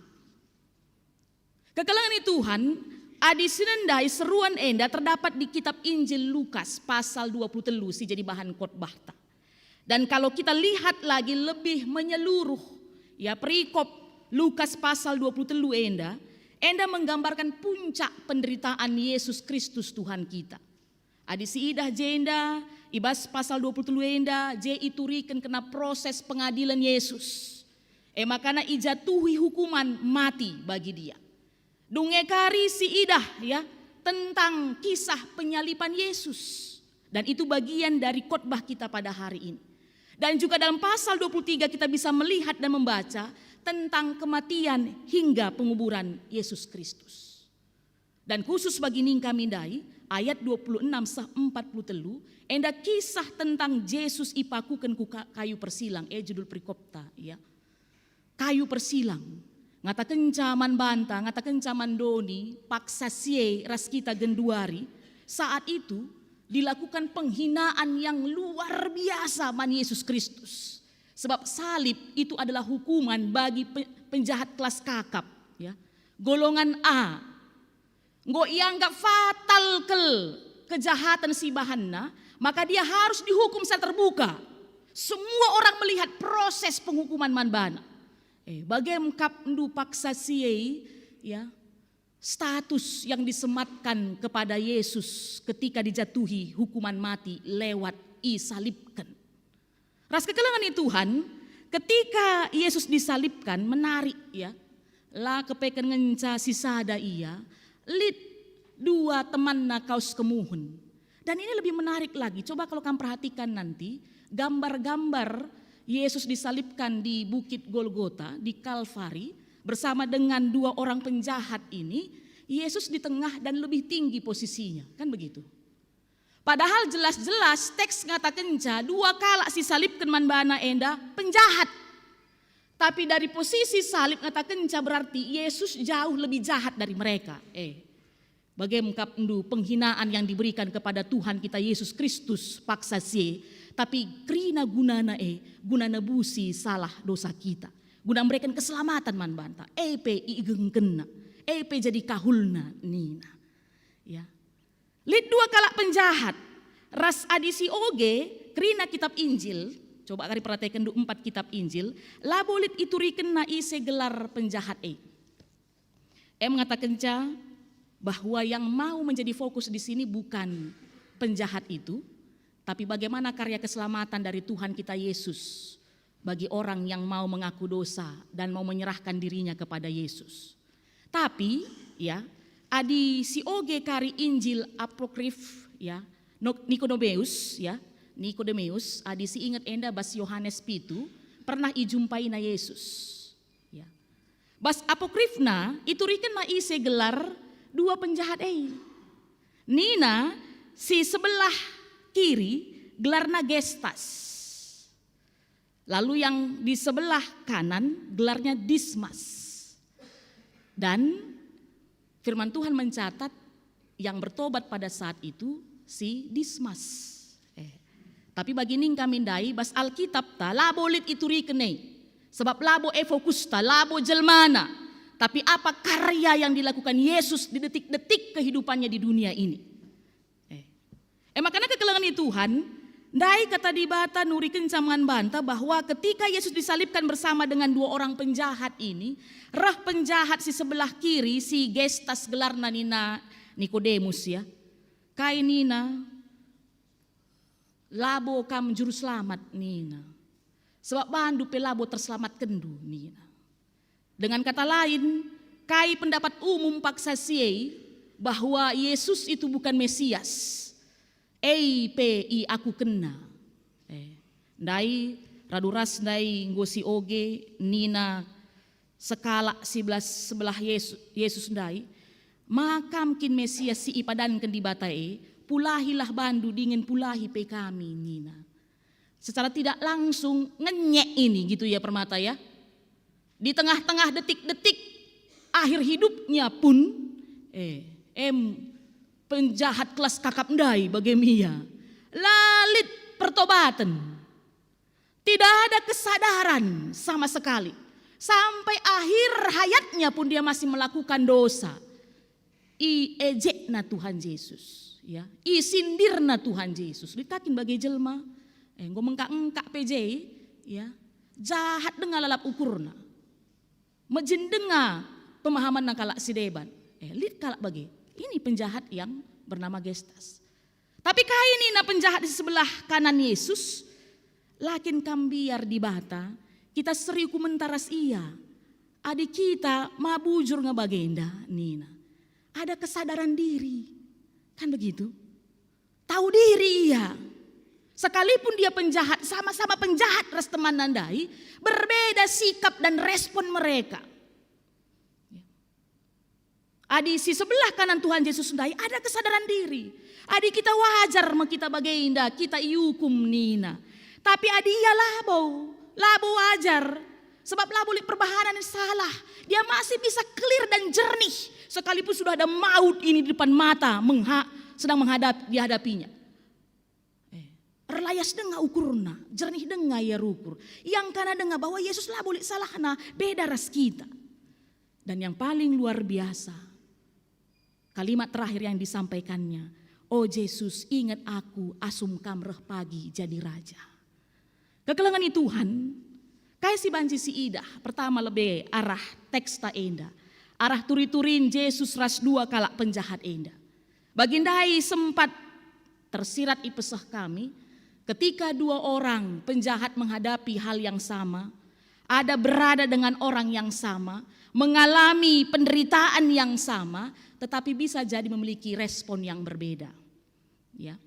Kekelengen Tuhan, adi si nendai seruan enda terdapat di kitab Injil Lukas pasal dua puluh telu si jadi bahan khotbahta. Dan kalau kita lihat lagi lebih menyeluruh, ya, perikop Lukas pasal dua puluh telu enda, enda menggambarkan puncak penderitaan Yesus Kristus Tuhan kita. Adi siidah jenda, i bas pasal dua puluh telu enda, je ituriken kena proses pengadilen Yesus. E makana ijatuhi hukuman mati bagi dia. Dunge kari siidah, ya, tentang kisah penyaliban Yesus. Dan itu bagian dari khotbah kita pada hari ini. Dan juga dalam pasal dua puluh tiga kita bisa melihat dan membaca tentang kematian hingga penguburan Yesus Kristus. Dan khusus bagi ning kami ndai, ayat dua puluh enam seh empat puluh telu, enda kisah tentang Jesus ipakuken ku ka-, kayu persilang, e, judul perikopta, ya. Kayu persilang. Ngatakenca man banta, ngatakenca man doni, paksa si e ras kita genduari, saat itu dilakukan penghinaan yang luar biasa man Yesus Kristus. Sebab salib itu adalah hukuman bagi pe-, penjahat kelas kakap, ya. Golongan A. Enggo ianggap fatal kel kejahaten si ibahanna, maka dia harus dihukum secara terbuka. Semua orang melihat proses penghukuman man bana. Eh, bage me kap ndu paksa si e, ya, status yang disematkan kepada Yesus ketika dijatuhi hukuman mati lewat isalibken. Ras kekelengen Tuhan, ketika Yesus disalibkan, menarik, ya. La kepeken ngenca sisada ia, lit dua temanna kaus kemuhen. Dan ini lebih menarik lagi, coba kalau kamu perhatikan nanti, gambar-gambar Yesus disalibkan di Bukit Golgota, di Kalvari, bersama dengan dua orang penjahat ini, Yesus di tengah dan lebih tinggi posisinya, kan begitu? Padahal jelas-jelas teks ngatakenca dua kalak si salibken man bana enda penjahat. Tapi dari posisi salib ngatakenca berarti Yesus jauh lebih jahat dari mereka. Eh, bage me kap ndu penghinaan yang diberikan kepada Tuhan kita Yesus Kristus paksa si e, tapi kerina gunana e, guna nebusi salah dosa kita. Guna mereken keselamatan man banta. E pe iegengkenna. E pe jadi kahulna nina. Ya. Lit dua kalak penjahat, ras adi si oge, kerina kitab Injil, coba kari perhatikenndu empat kitab Injil, labo lit iturikenna ise gelar penjahat e. E mengatakenca bahwa yang mau menjadi fokus di sini bukan penjahat itu, tapi bagaimana karya keselamatan dari Tuhan kita Yesus bagi orang yang mau mengaku dosa dan mau menyerahkan dirinya kepada Yesus. Tapi, ya, adi si oge kari Injil apokrif, ya, Nok-, Nikodemus, ya, Nikodemus, adi si inget enda bas Yohanes pitu, pernah ijumpaina Yesus. Ya. Bas apokrifna, iturikenna ise gelar dua penjahat e. Nina, si sebelah kiri gelarna Gestas. Lalu yang di sebelah kanan gelarnya Dismas. Dan firman Tuhan mencatat yang bertobat pada saat itu si Dismas. Eh, tapi bagi ning kami ndai bas Alkitab ta labo lit ituriken e. Sebab labo e fokusta, labo jelmana. Tapi apa karya yang dilakukan Yesus di detik-detik kehidupannya di dunia ini. Eh. E maka kekelengen Tuhan, ndai kata Dibata nurikenca man banta bahwa ketika Yesus disalibkan bersama dengan dua orang penjahat ini, reh penjahat si sebelah kiri, si Gestas gelarna nina Nikodemus ya. Kai nina, "Labo kam juru selamat," nina. "Sebab bandu pe labo terselamatkendu," nina. Dengan kata lain, kai pendapat umum paksa si e bahwa Yesus itu bukan Mesias, e pe iakukenna. Eh, ndai radu ras ndai enggo si oge nina sekalak si belas sebelah Yesus, Yesus ndai, "Ma kam kin Mesias si ipadanken Dibata e? Pulahilah bandu dingen pulahi pe kami," nina. Secara tidak langsung ngenyek ini gitu ya permata ya. Di tengah-tengah detik-detik akhir hidupnya pun, eh, em penjahat kelas kakap ndai bage ia. La lit pertobaten. Tidak ada kesadaran sama sekali. Sampai akhir hayatnya pun dia masih melakukan dosa. Iejekna Tuhan Yesus, ya, isindirna Tuhan Yesus. Lit ka kin bage jelma, eh, enggo mengkak-engkak pe je, ya, jahat denga lalap ukurna. Mejin denga pemahamanna kalak si deban. Eh, lit kalak bage. Ini penjahat yang bernama Gestas. Tapi kai nina penjahat di sebelah kanan Yesus? "La kin kam mbiar Dibata, kita seri ukumenta ras ia. Adi kita ma bujur nge bagenda," nina. Ada kesadaran diri. Kan begitu? Tahu diri ia. Sekalipun dia penjahat, sama-sama penjahat ras temanna ndai, berbeda sikap dan respon mereka. Ya. Adi si sebelah kanan Tuhan Yesus ndai ada kesadaran diri. Adi kita wajar me kita bagenda, kita iukum nina. Tapi adi ia labo, labo wajar. Sebab labo lit perbahanan yang salah. Dia masih bisa clear dan jernih. Sekalipun sudah ada maut ini di depan mata, mengha, sedang menghadap, dihadapinya. Eh, erlayas denga ukurna, jernih denga ia rukur. Iangkana denga bahwa Yesus labo lit salahna, beda ras kita. Dan yang paling luar biasa, kalimat terakhir yang disampaikannya, "O Jesus, inget aku asum kam reh pagi jadi raja." Kekelengen Tuhan, kai si banci siidah? Pertama lebe arah teksta enda, arah turi-turin Jesus ras dua kalak penjahat enda. Bagi ndai sempat tersirat i peseh kami, ketika dua orang penjahat menghadapi hal yang sama, ada berada dengan orang yang sama, mengalami penderitaan yang sama, tetapi bisa jadi memiliki respon yang berbeda. Ya.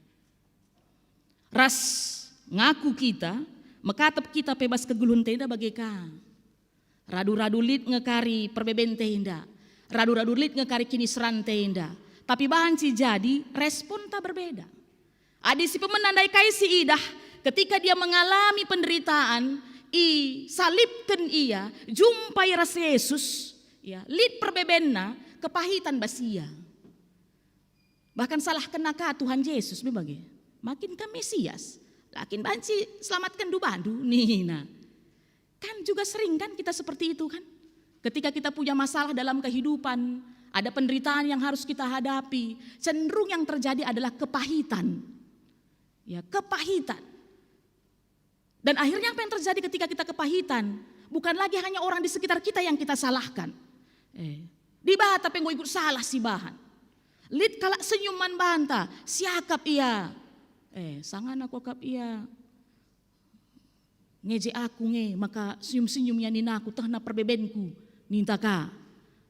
Ras ngaku kita, mekatep kita pe bas kegeluhenta enda bage ka. Radu-radu lit nge kari perbebenta enda, radu-radu lit nge kari kiniseranta enda, tapi banci jadi responta berbeda. Adi si pemena ndai kai si idah, ketika dia mengalami penderitaan, isalibken ia, jumpai ras Yesus, ya, lit perbebenna, kepahitan bas ia. Bahkan salahkenna ka Tuhan Yesus me bage. Makin ka Mesias, la kin banci selamatken bandu, nina. Kan juga sering kan kita seperti itu kan? Ketika kita punya masalah dalam kehidupan, ada penderitaan yang harus kita hadapi, cenderung yang terjadi adalah kepahitan. Ya, kepahitan. Dan akhirnya apa yang terjadi ketika kita kepahitan? Bukan lagi hanya orang di sekitar kita yang kita salahkan. Eh, Dibata pe enggo ikut salah si bahan. Lit kalak senyum man banta, siakap ia. Eh, sangana kuakap ia. Ngeje aku nge, maka senyum-senyum ia ninaku, tehna perbebenku, ninta ka.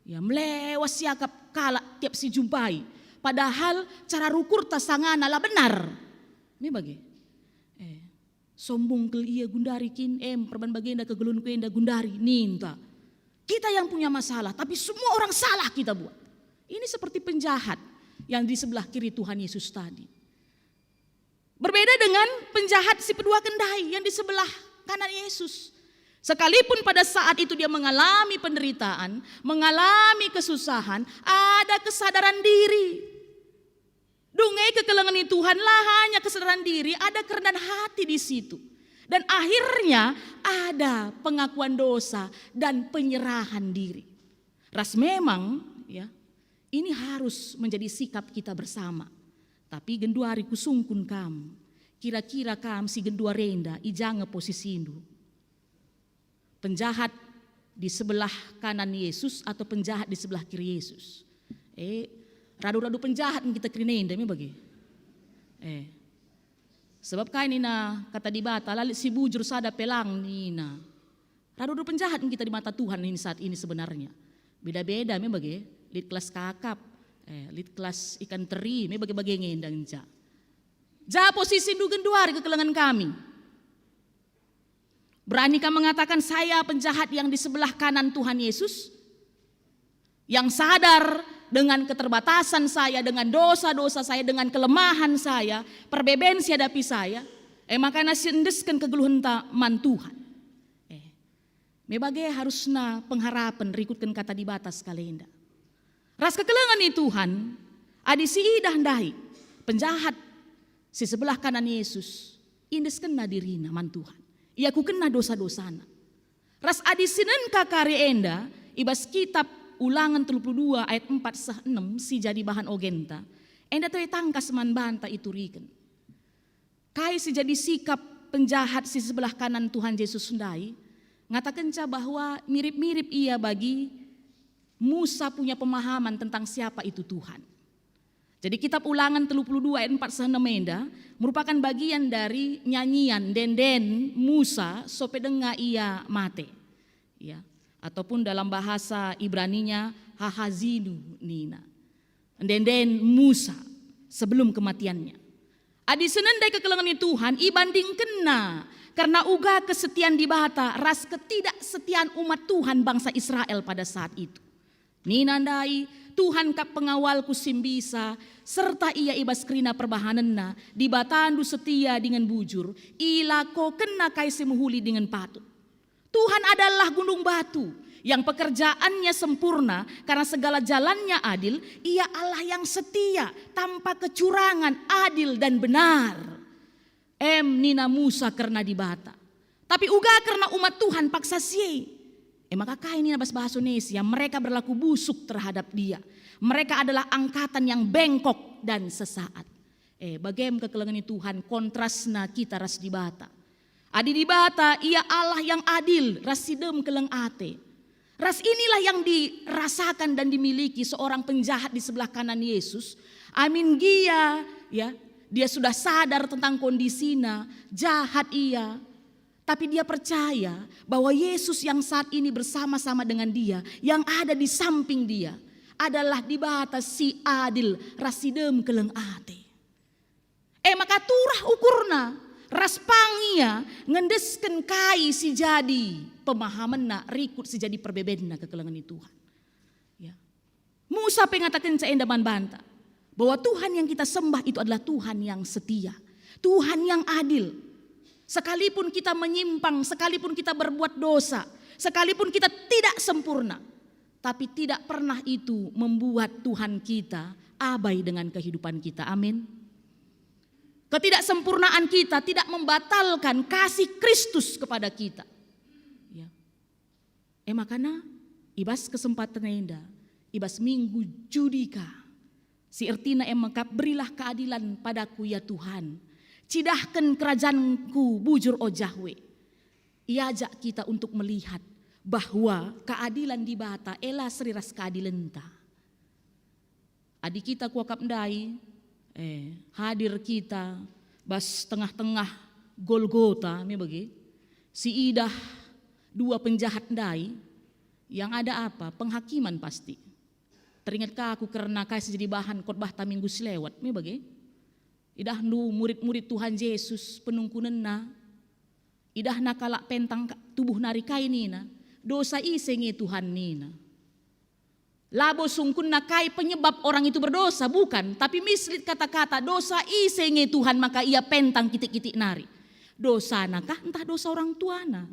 Ya, melewas siakap kalak tiap si jumpai. Padahal cara rukurta sangana la benar. Me bage. Sombong kal ia gundari kin, em, perban bagenda kegeluhenku enda gundari, ninta. Kita yang punya masalah, tapi semua orang salah kita buat. Ini seperti penjahat yang di sebelah kiri Tuhan Yesus tadi. Berbeda dengan penjahat si peduaken ndai yang di sebelah kanan Yesus. Sekalipun pada saat itu dia mengalami penderitaan, mengalami kesusahan, ada kesadaran diri. Dunge kekelengen ni Tuhan la hanya kesadaran diri, ada kerendahan hati di situ. Dan akhirnya ada pengakuan dosa dan penyerahan diri. Ras memang, ya, ini harus menjadi sikap kita bersama. Tapi genduari kusungkun kam, kira-kira kam si genduari enda i ja nge posisindu? Penjahat di sebelah kanan Yesus atau penjahat di sebelah kiri Yesus? Eh, radu-radu penjahat kita kerina enda me bage. Eh. Sebab kai nina kata Dibata, "La lit si bujur sada pe lang," nina. Radu-radu penjahat kita di mata Tuhan ini saat ini sebenarnya. Beda-beda me bage, lit kelas kakap, eh, lit kelas ikan teri, me bage-bage nge enda ngenca. Ja posisindu genduari kekelengen kami? Beranikah mengatakan saya penjahat yang di sebelah kanan Tuhan Yesus? Yang sadar dengan keterbatasan saya, dengan dosa-dosa saya, dengan kelemahan saya, perbeben si hadapi saya, eh, makana si endesken kegeluhenta man Tuhan. Eh, me bage harusna pengharapen rikutken kata Dibata sekalenda. Ras kekelengen ni Tuhan, adi si idah ndai penjahat si sebelah kanan Yesus, iendeskenna dirina man Tuhan. Iakukenna dosa-dosana. Ras adi sinenka kari enda i bas kitab Ulangen telu puluh dua ayat empat seh enem si jadi bahan ogenta, enda toe tangkas man banta ituriken. Kai si jadi sikap penjahat si sebelah kanan Tuhan Jesus ndai? Ngatakenca bahwa mirip-mirip ia bagi Musa punya pemahaman tentang siapa itu Tuhan. Jadi kitab Ulangen telu puluh dua ayat empat seh enem enda merupakan bagian dari nyanyian ende-enden Musa sope denga ia mate. Ya, ataupun dalam bahasa Ibraninya hahazinu nina. Ende-enden Musa sebelum kematiannya. Adi senen ndai kekelengen ni Tuhan ibandingkenna kerna uga kesetian Dibata ras ketidaksetian umat Tuhan bangsa Israel pada saat itu. Nina ndai, "Tuhan kap pengawalku si mbisa, serta Ia i bas kerina perbahanenNa, Dibatandu setia dingen bujur, ilakokenNa kai si mehuli dingen patut." Tuhan adalah gunung batu yang pekerjaannya sempurna, karena segala jalannya adil. Ia Allah yang setia, tanpa kecurangan, adil dan benar. Em, nina Musa kerna Dibata. Tapi uga kerna umat Tuhan paksa si e. E maka kai nina bas bahasa Indonesia, mereka berlaku busuk terhadap Dia. Mereka adalah angkatan yang bengkok dan sesaat. Eh, bagem kekelengen ni Tuhan, kontrasna kita ras Dibata. Adi Dibata, Ia Allah yang adil, ras si dem keleng ate. Ras inilah yang dirasakan dan dimiliki seorang penjahat di sebelah kanan Yesus. Amin gia, ya, dia sudah sadar tentang kondisina, jahat ia. Tapi dia percaya bahwa Yesus yang saat ini bersama-sama dengan dia, yang ada di samping dia, adalah Dibata si adil ras si dem keleng ate. E maka turah ukurna, ras pang ia ngendesken kai si jadi pemahamenna rikut si jadi perbebenna kekelengen ni Tuhan. Ya. Musa pe ngatakenca enda man banta, bahwa Tuhan yang kita sembah itu adalah Tuhan yang setia, Tuhan yang adil. Sekalipun kita menyimpang, sekalipun kita berbuat dosa, sekalipun kita tidak sempurna, tapi tidak pernah itu membuat Tuhan kita abai dengan kehidupan kita. Amin. Ketidaksempurnaan kita tidak membatalkan kasih Kristus kepada kita. Ya. E makana, i bas kesempatan enda, i bas minggu Judika, si ertina e mekap, "Berilah keadilan padaku, ya Tuhan. Cidahken kerajanku bujur, o Jahwe." Iajak kita untuk melihat bahwa keadilan Dibata ela seri ras keadilenta. Adi kita kuakap ndai, eh, hadir kita bas tengah-tengah Golgota, me bage, si idah dua penjahat ndai, yang ada apa? Penghakiman pasti. Teringat ka aku kerna kai si jadi bahan khotbahta minggu si lewat, me bage. Idahndu murid-murid Tuhan Jesus, penungkunenna, Idahna kalak pentang ka-, tubuh nari kai nina, "Dosa ise nge Tuhan?" nina. Labo sungkunna kai penyebab orang itu berdosa, bukan, tapi mis lit kata-kata, "Dosa ise nge Tuhan maka ia pentang kitik-kitik nari? Dosana kah ntah dosa orang tuana?"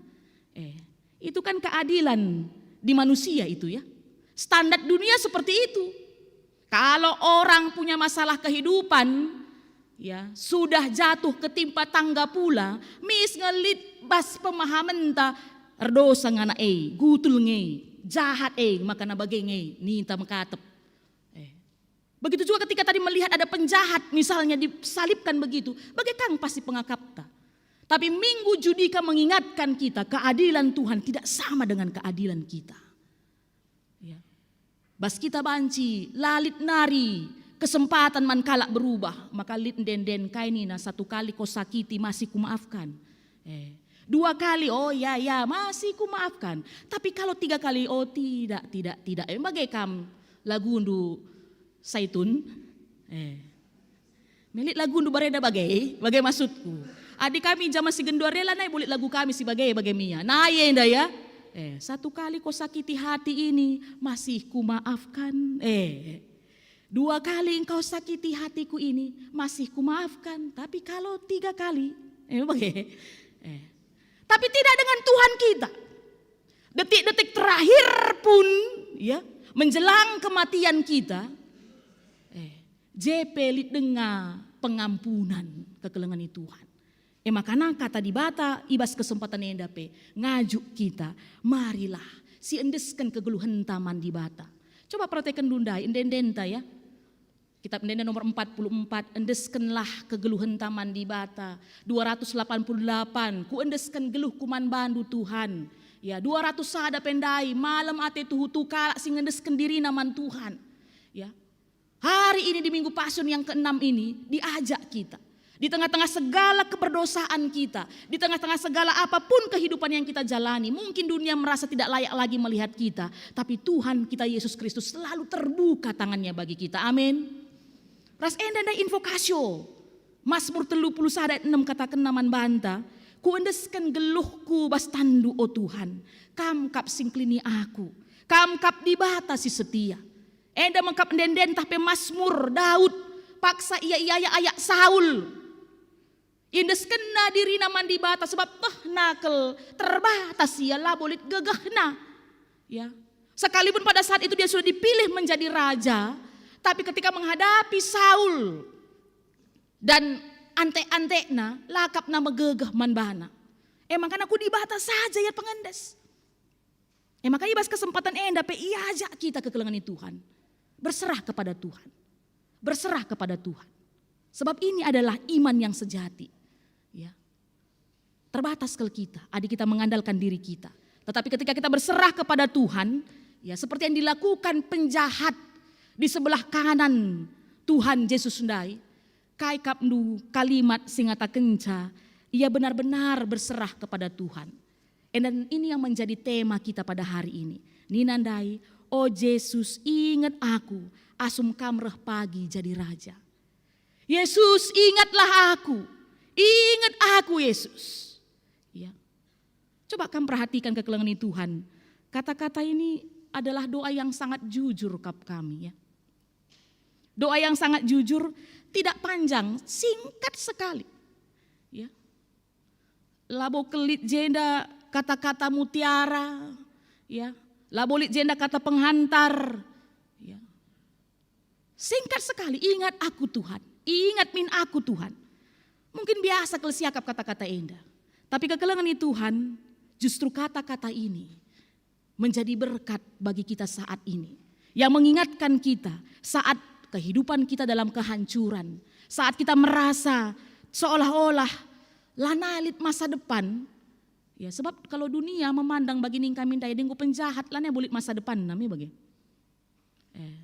Eh, itu kan keadilan di manusia itu ya. Standar dunia seperti itu. Kalau orang punya masalah kehidupan, ya, sudah jatuh ketimpa tangga pula, mis nge lit bas pemahamenta, "Erdosa nge anak e, gutul nge, jahat e, maka na bage nge," ninta mekatep. Eh. Begitu juga ketika tadi melihat ada penjahat misalnya disalibkan begitu, bage kang pasti pengakapta. Tapi minggu Judika mengingatkan kita, keadilan Tuhan tidak sama dengan keadilan kita. Ya. Bas kita banci, la lit nari kesempatan man kalak berubah, maka lit ende-enden kai nina, "Satu kali kau sakiti masih kumaafkan." Eh, dua kali, "Oh ya, ya, masih kumaafkan." Tapi kalau tiga kali, "Oh tidak, tidak, tidak." Eh, bage kam lagundu Saitun? Eh. Melit lagundu barenda bage, bage maksudku. Adi kami jaman si genduari la nai bulit lagu kami si bage, bage mia. Nai enda ya. Eh, "Satu kali kau sakiti hati ini, masih kumaafkan." Eh, "Dua kali engkau sakiti hatiku ini, masih kumaafkan. Tapi kalau tiga kali," eh, bage. Eh. Tapi tidak dengan Tuhan kita. Detik-detik terakhir pun, ya, menjelang kematian kita, eh, je pe lit denga pengampunan kekelengen i Tuhan. E makana kata Dibata i bas kesempatan enda pe ngajuk kita, marilah siendesken kegeluhenta man Dibata. Coba perhatikan ndai, ende-endenta ya. Kitab Ende-enden nomor empat puluh empat, endeskenlah kegeluhenta man Dibata. Dua ratus delapan puluh delapan, kuendesken geluhku man bandu Tuhan. Ya, dua ratus sada pe ndai, malem ate tuhu-tuhu kalak si ngendesken dirina man Tuhan. Ya. Hari ini di Minggu Pasyun yang keenam ini, diajak kita. Di tengah-tengah segala keberdosaan kita, di tengah-tengah segala apapun kehidupan yang kita jalani, mungkin dunia merasa tidak layak lagi melihat kita, tapi Tuhan kita Yesus Kristus selalu terbuka tangannya bagi kita. Amin. Ras enda ndai invokasio. Mazmur telu puluh sada ayat enam katakenna man banta, "Kuendesken geluhku bas tanNdu, o Tuhan. Kam kap si ngkelini aku. Kam kap Dibata si setia." Enda me kap ende-enden ntah pe Mazmur Daud, paksa ia iayak-ayak Saul. Iendeskenna dirina man Dibata sebab tehna kal terbatas ia, labo lit gegehna. Ya. Sekalipun pada saat itu dia sudah dipilih menjadi raja, tapi ketika menghadapi Saul dan antek-antekna, la kap na megegeh man bana. E makana ku Dibata saja ia pengendes. E maka i bas kesempatan enda pe iajak kita kekelengen i Tuhan. Berserah kepada Tuhan. Berserah kepada Tuhan. Sebab ini adalah iman yang sejati. Ya. Terbatas kal kita, adi kita mengandalkan diri kita. Tetapi ketika kita berserah kepada Tuhan, ya, seperti yang dilakukan penjahat di sebelah kanan Tuhan Yesus ndai, kai kap ndu kalimat si ngatakenca ia benar-benar berserah kepada Tuhan. Dan ini yang menjadi tema kita pada hari ini. Nina ndai, "O Jesus, inget aku, asum Kam reh pagi jadi Raja." Yesus, ingatlah aku. Ingat aku, Yesus. Ya. Coba kam perhatikan kekelengen Tuhan. Kata-kata ini adalah doa yang sangat jujur kap kami, ya. Doa yang sangat jujur, tidak panjang, singkat sekali. Ya. Labo lit jenda kata-kata mutiara, ya. Labo lit jenda kata penghantar, ya. Singkat sekali, "Ingat aku, Tuhan. Ingat min aku, Tuhan." Mungkin biasa kal siakap kata-kata enda. Tapi kekelengen Tuhan, justru kata-kata ini menjadi berkat bagi kita saat ini. Yang mengingatkan kita saat kehidupan kita dalam kehancuran, saat kita merasa seolah-olah lanai lit masa depan. Ya, sebab kalau dunia memandang bagi nina kami ndai, "Enggo penjahat, lanai bulit masa depan," nami bagi. Eh.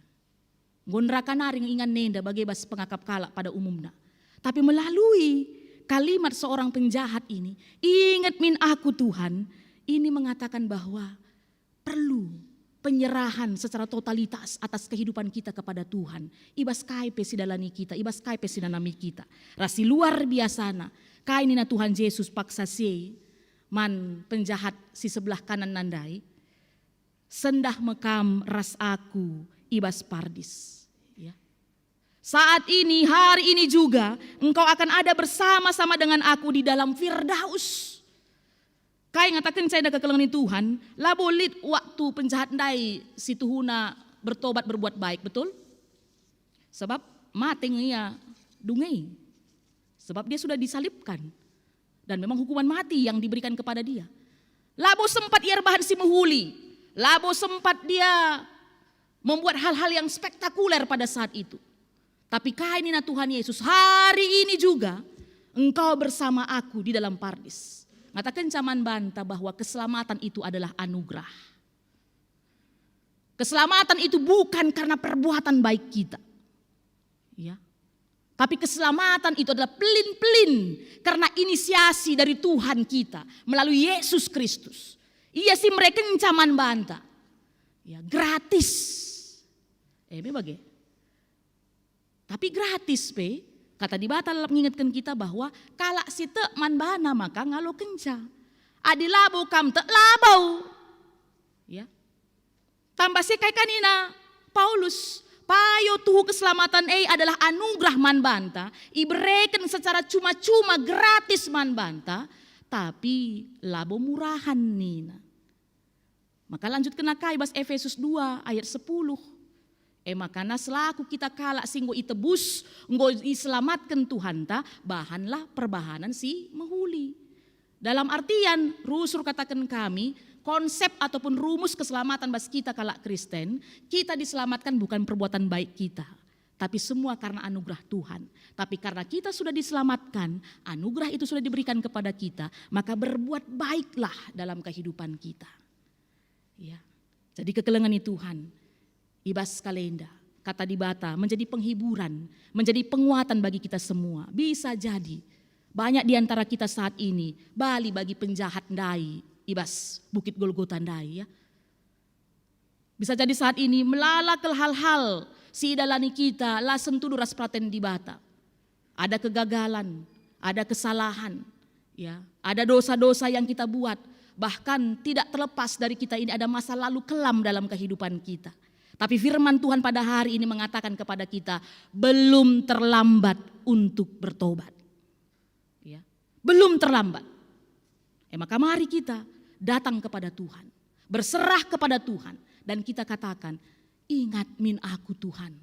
Enggo neraka nari nge ingan enda bage bas pengakap kalak pada umumna. Tapi melalui kalimat seorang penjahat ini, "Ingat min aku, Tuhan," ini mengatakan bahwa perlu penyerahan secara totalitas atas kehidupan kita kepada Tuhan. I bas kai pe si dalani kita, i bas kai pe si nanami kita. Ras si luar biasana, kai nina Tuhan Jesus paksa si, man penjahat si sebelah kanan nandai, "Sendah me kam ras aku i bas Pardis." Ya. Saat ini, hari ini juga, engkau akan ada bersama-sama dengan aku di dalam Firdaus. Kai ngatakenca enda kekelengen Tuhan, labo lit waktu penjahat ndai si tuhuna bertobat berbuat baik, betul? Sebab mate nge ia dunge. Sebab dia sudah disalibkan. Dan memang hukuman mati yang diberikan kepada dia. Labo sempat ia erbahan si mehuli. Labo sempat dia membuat hal-hal yang spektakuler pada saat itu. Tapi kai nina Tuhan Yesus, "Hari ini juga engkau bersama aku di dalam Pardis." Ngatakenca man banta bahwa keselamatan itu adalah anugerah. Keselamatan itu bukan karena perbuatan baik kita. Ya. Tapi keselamatan itu adalah pelin-pelin karena inisiasi dari Tuhan kita melalui Yesus Kristus. Ia si merekenca man banta. Ya, gratis. Eh, me bage. Tapi gratis pe, kata Dibata lap ngingetken kita bahwa kalak si tek man bana maka ngalokenca. Adi labo kam tek, labo. Ya. Tambah si kai ka nina Paulus, payo tuhu keselamatan e adalah anugerah man banta, ibereken secara cuma-cuma gratis man banta, tapi labo murahan nina. Maka lanjutkenna kai bas Efesus dua ayat sepuluh. E maka selaku kita kalak si enggo itebus, enggo iselamatken Tuhanta, bahanlah perbahanen si mehuli. Dalam artian, rusur kataken kami, konsep ataupun rumus keselamatan bas kita kalak Kristen, kita diselamatkan bukan perbuatan baik kita, tapi semua karena anugerah Tuhan. Tapi karena kita sudah diselamatkan, anugerah itu sudah diberikan kepada kita, maka berbuat baiklah dalam kehidupan kita. Ya. Jadi kekelengen Tuhan, i bas kalenda, kata Dibata menjadi penghiburan, menjadi penguatan bagi kita semua. Bisa jadi banyak di antara kita saat ini bali bagi penjahat ndai i bas Bukit Golgota ndai, ya. Bisa jadi saat ini melala kal hal-hal si idalani kita la sentudu ras peraten Dibata. Ada kegagalan, ada kesalahan, ya, ada dosa-dosa yang kita buat, bahkan tidak terlepas dari kita ini ada masa lalu kelam dalam kehidupan kita. Tapi firman Tuhan pada hari ini mengatakan kepada kita, belum terlambat untuk bertobat. Ya, belum terlambat. E maka mari kita datang kepada Tuhan, berserah kepada Tuhan, dan kita katakan, "Ingat min aku, Tuhan,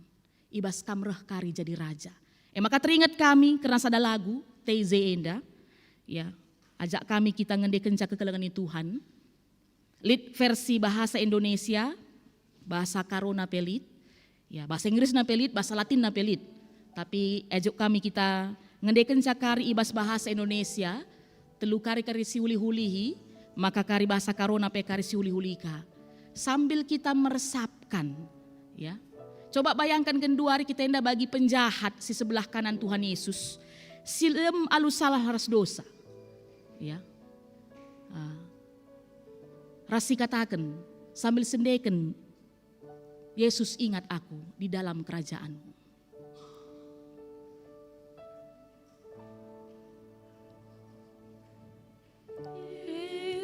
i bas Kam reh kari jadi raja." E maka teringet kami kerna sada lagu T Z enda, ya, ajak kami kita ngendekenca kekelengen Tuhan. Lit versi bahasa Indonesia, bahasa Karona pe lit, ya, bahasa Inggrisna pe lit, bahasa Latinna pe lit. Tapi ajak kami kita ngendekenca kari i bas bahasa Indonesia, telu kari kari siulih-ulihi, maka kari bahasa Karona pe kari siulih-ulihka. Sambil kita meresapkan, ya. Coba bayangkan genduari kita enda bagi penjahat si sebelah kanan Tuhan Yesus, si lem alu salah ras dosa. Ya. Ah. Ras sikataken, sambil sendeken, "Yesus, ingat aku di dalam kerajaan-Mu."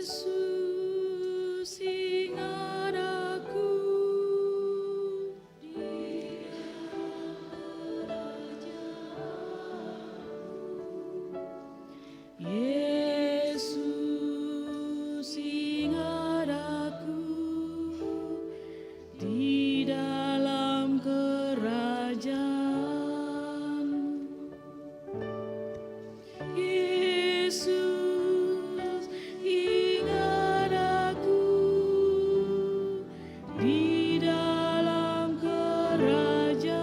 Yesus, ingat aku di dalam kerajaan-Mu. Yesus, ingat aku di dalam kerajaan. Yesus, ingat aku di dalam kerajaan.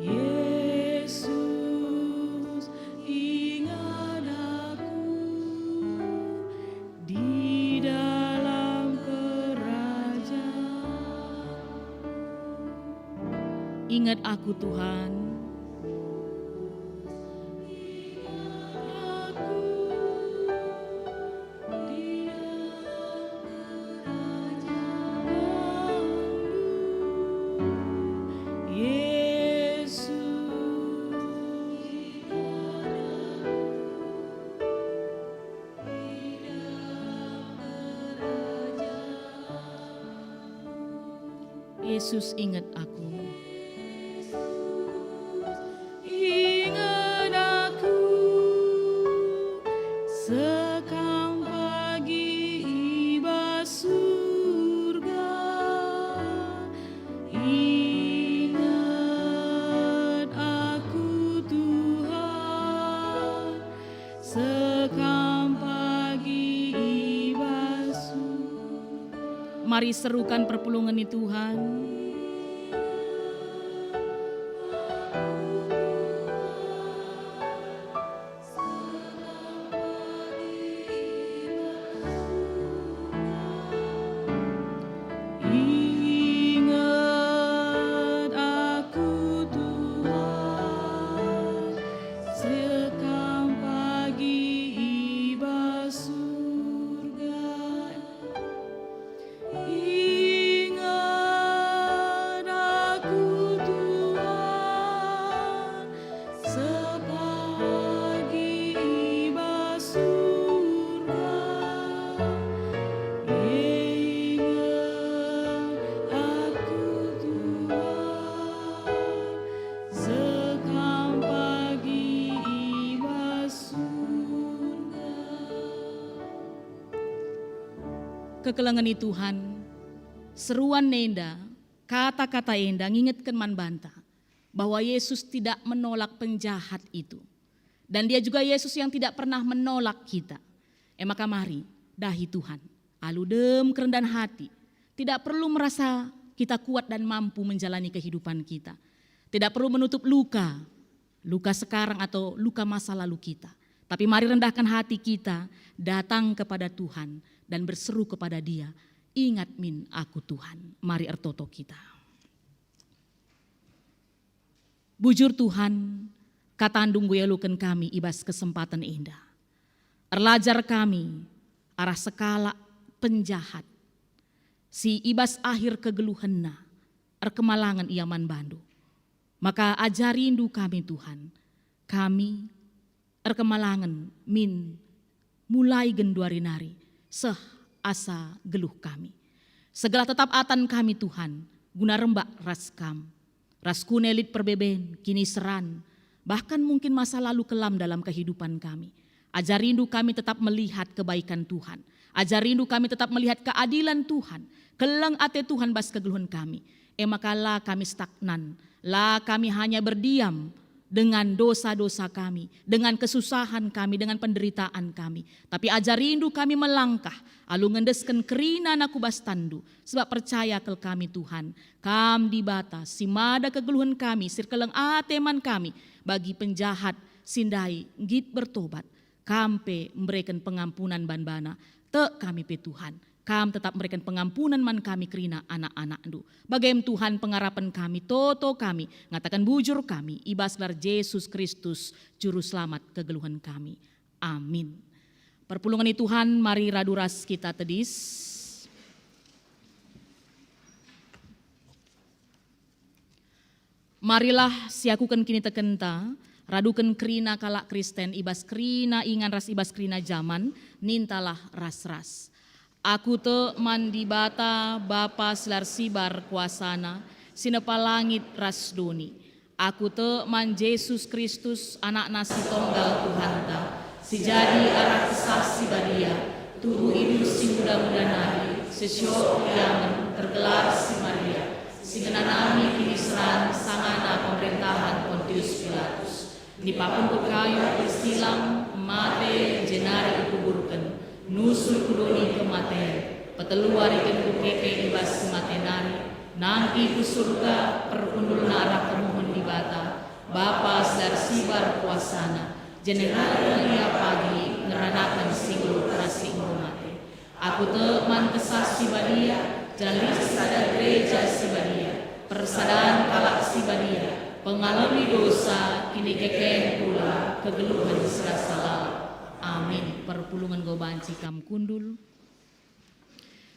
Yesus, ingat aku di dalam kerajaan. Ingat aku, Tuhan. Ingat aku. Yesus, inget aku. Inget aku, sekam pagi i bas surga. Inget aku, Tuhan, sekam pagi i bas surga. Mari serukan perpulungen ni Tuhan. Inget aku, Tuhan, sekam pagi i bas surga. Inget aku, Tuhan, sepagi i bas surga. Inget aku, Tuhan, sekam pagi i bas surga. Kekelengen i Tuhan, seruan enda, kata-kata enda ngingetken man banta bahwa Yesus tidak menolak penjahat itu. Dan Dia juga Yesus yang tidak pernah menolak kita. E maka mari, dahi Tuhan, alu dem kerendahan hati. Tidak perlu merasa kita kuat dan mampu menjalani kehidupan kita. Tidak perlu menutup luka, luka sekarang atau luka masa lalu kita. Tapi mari rendahkan hati kita, datang kepada Tuhan dan berseru kepada Dia, "Ingat min aku, Tuhan." Mari ertoto kita. Bujur Tuhan, kataNdu enggo ialoken kami i bas kesempaten enda. Erlajar kami arah sekalak penjahat si i bas akhir kegeluhenna erkemalangen ia man baNdu. Maka ajarindu kami, Tuhan. Kami erkemalangen min mulai genduari nari seh asa geluh kami. Segelah tetap atan kami, Tuhan, guna rembak ras Kam. Ras kune lit perbeben, kiniseran, bahkan mungkin masa lalu kelam dalam kehidupan kami. Ajarindu kami tetap melihat kebaikan Tuhan. Ajarindu kami tetap melihat keadilan Tuhan, keleng ate Tuhan bas kegeluhen kami. E maka la kami stagnan, la kami hanya berdiam dengan dosa-dosa kami, dengan kesusahan kami, dengan penderitaan kami. Tapi ajarindu kami melangkah, alu ngendesken kerina na ku bas tanNdu, sebab percaya kal kami, Tuhan, Kam Dibata si mada kegeluhen kami, si erkeleng ate man kami, bagi penjahat si ndai nggit bertobat, Kam pe mbereken pengampunan ban bana. Tek kami pe, Tuhan, Kam tetap mbereken pengampunan man kami kerina anak-anakNdu. Bagem, Tuhan, pengarapen kami, toto kami, ngataken bujur kami, i bas gelar Jesus Kristus, Juru Selamat kegeluhen kami. Amin. Perpulungen ni Tuhan, mari radu ras kita tedis. Marilah siakuken kinitekenta, raduken kerina kalak Kristen i bas kerina ingan ras i bas kerina jaman, nintalah ras-ras. Aku tek man Dibata, Bapa si la ersibar kuasaNa, si nepa langit ras doni. Aku tek man Jesus Kristus, AnakNa si Tonggal Tuhanta, si jadi arah Kesah Si Badia, tubuh i dus si muda-muda nari, si syoh kiamen, tergelar si Maria, si ngenanami kiniseran sangana pemerentahen Pontius Pilatus. Nipaken ku kayu ersilang, mate, jenari ikuburken, nusur ku doni kematen, petelu wariken ku keke i bas si mate nari, nangkih ku Surga, perkundulna arah kemuhen Dibata, Bapa si la ersibar kuasaNa, jenari ia pagi ngeranaken si nggeluh ras si enggo mate. Aku tek man Kesah Si Badia, janah lit sada Gereja Si Badia, persadan kalak si badia, pengalemi dosa, kinikeken kula, kegeluhen si rasa lalap. Amin. Perpulungen enggo banci kam kundul.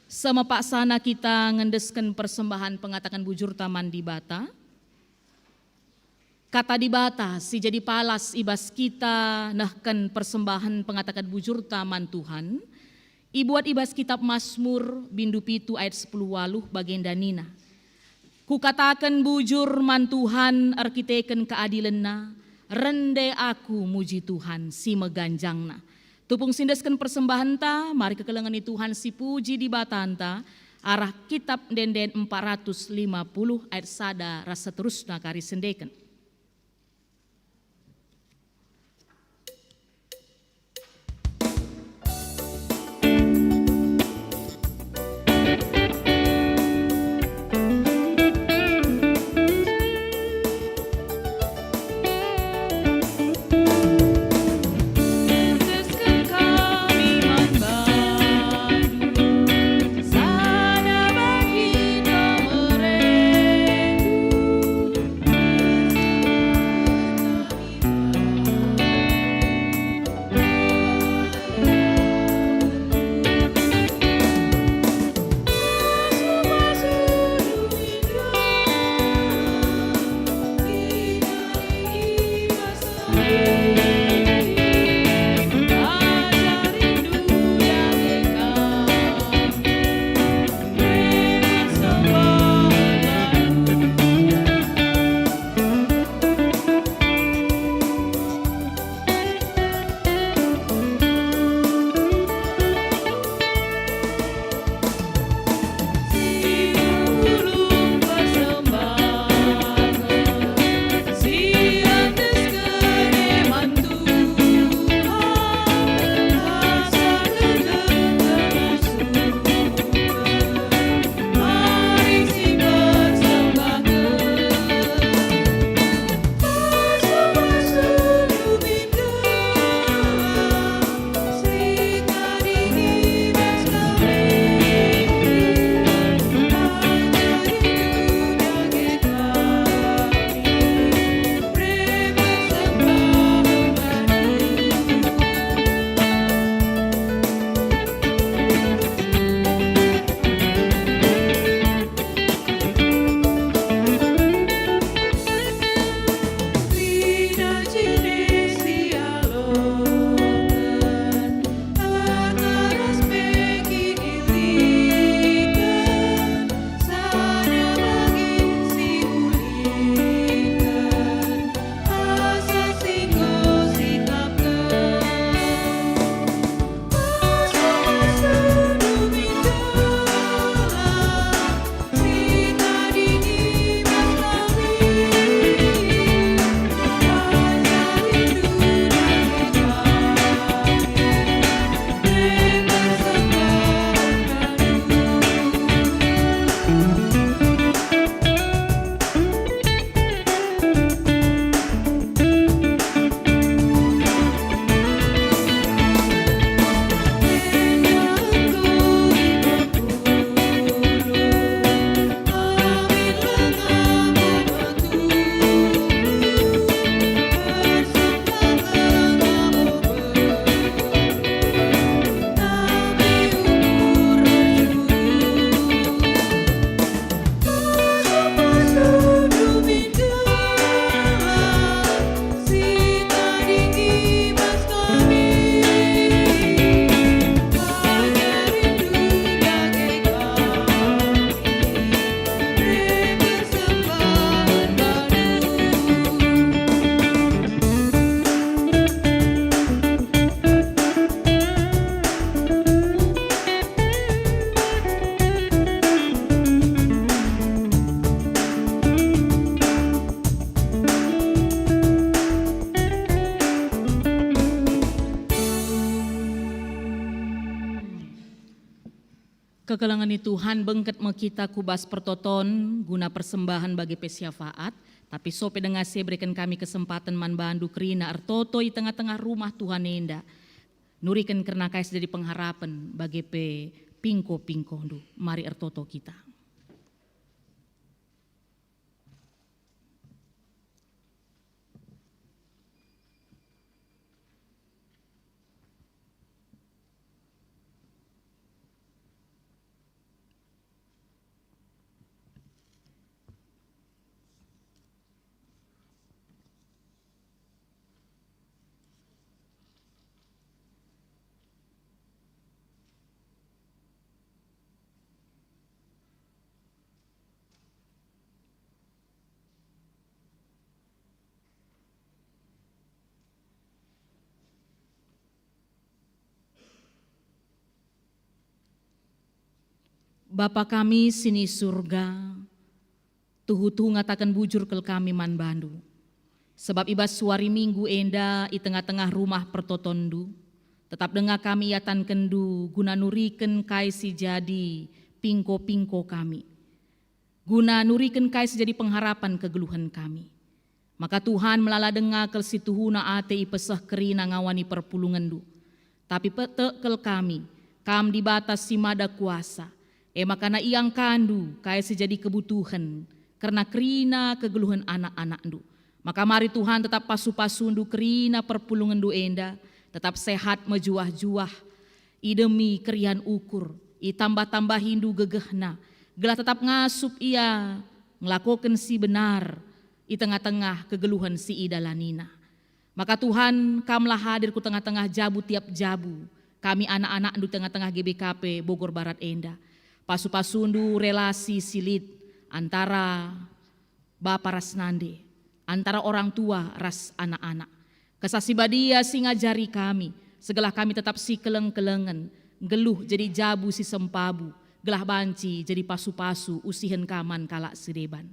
Seh me paksana kita ngendesken persembahen pengataken bujurta man Dibata. Kata Dibata si jadi palas i bas kita nehken persembahen pengataken bujurta man Tuhan, ibuat i bas kitap Masmur, bindu pitu ayat sepuluh waluh bagenda nina, Kukataken bujur man Tuhan erkiteken keadilenNa, rende aku muji Tuhan si meganjangNa. Tupung si endesken persembahenta, mari kekelengen i Tuhan si puji Dibatanta, arah Kitab Ende-enden empat ratus lima puluh ayat sada ras seterusna kari sendeken. Kekelengen ni Tuhan, bengket me kita ku bas pertoton guna persembahen bage pe syafaat, tapi so pe denga si ibereken kami kesempaten man bandu kerina ertoto i tengah-tengah rumah Tuhan enda, nuriken kerna kai si jadi pengharapen bage pe pingko-pingkondu. Mari ertoto kita. Bapa kami si ni Surga, tuhu-tuhu ngataken bujur kal kami man bandu. Sebab i bas wari Minggu enda i tengah-tengah rumah pertotonndu, tetap denga kami iatankenndu guna nuriken kai si jadi pingko-pingko kami, guna nuriken kai si jadi pengharapan kegeluhen kami. Maka Tuhan melala denga kal si tuhuna ate ipeseh kerina ngawani perpulungenndu. Tapi petek kal kami, Kam Dibata si Mada Kuasa, e maka iangkandu kai si jadi kebutuhen kerna kerina kegeluhen anak-anakndu. Maka mari Tuhan tetap pasu-pasundu kerina perpulungenndu enda, tetap sehat mejuah-juah, idemi keriahen ukur, itambah-tambahindu gegehna, gelah tetap ngasup ia ngelakoken si benar i tengah-tengah kegeluhen si idalanina. Maka Tuhan, Kamlah hadir ku tengah-tengah jabu tiap jabu, kami anak-anakndu tengah-tengah G B K P Bogor Barat enda. Pasu-pasundu relasi si lit antara bapa ras nande, antara orang tua ras anak-anak. Kesah Si Badia si ngajari kami, segelah kami tetap sikeleng-kelengen, nggeluh jadi jabu si sempabu, gelah banci jadi pasu-pasu usihen Kam man kalak si deban.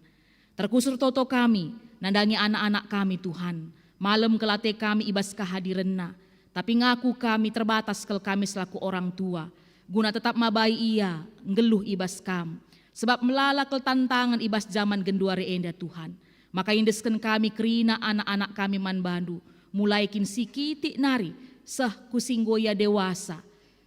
Terkhusus ertoto kami, nandangi anak-anak kami, Tuhan. Malem kal ate kami i bas kehadirenna, tapi ngaku kami terbatas kal kami selaku orang tua, guna tetap mabai ia nggeluh i bas Kam. Sebab melala kal tantangen i bas jaman genduari enda, Tuhan. Maka iendesken kami kerina anak-anak kami man bandu, mulai kin si kitik nari seh ku si enggo ia dewasa.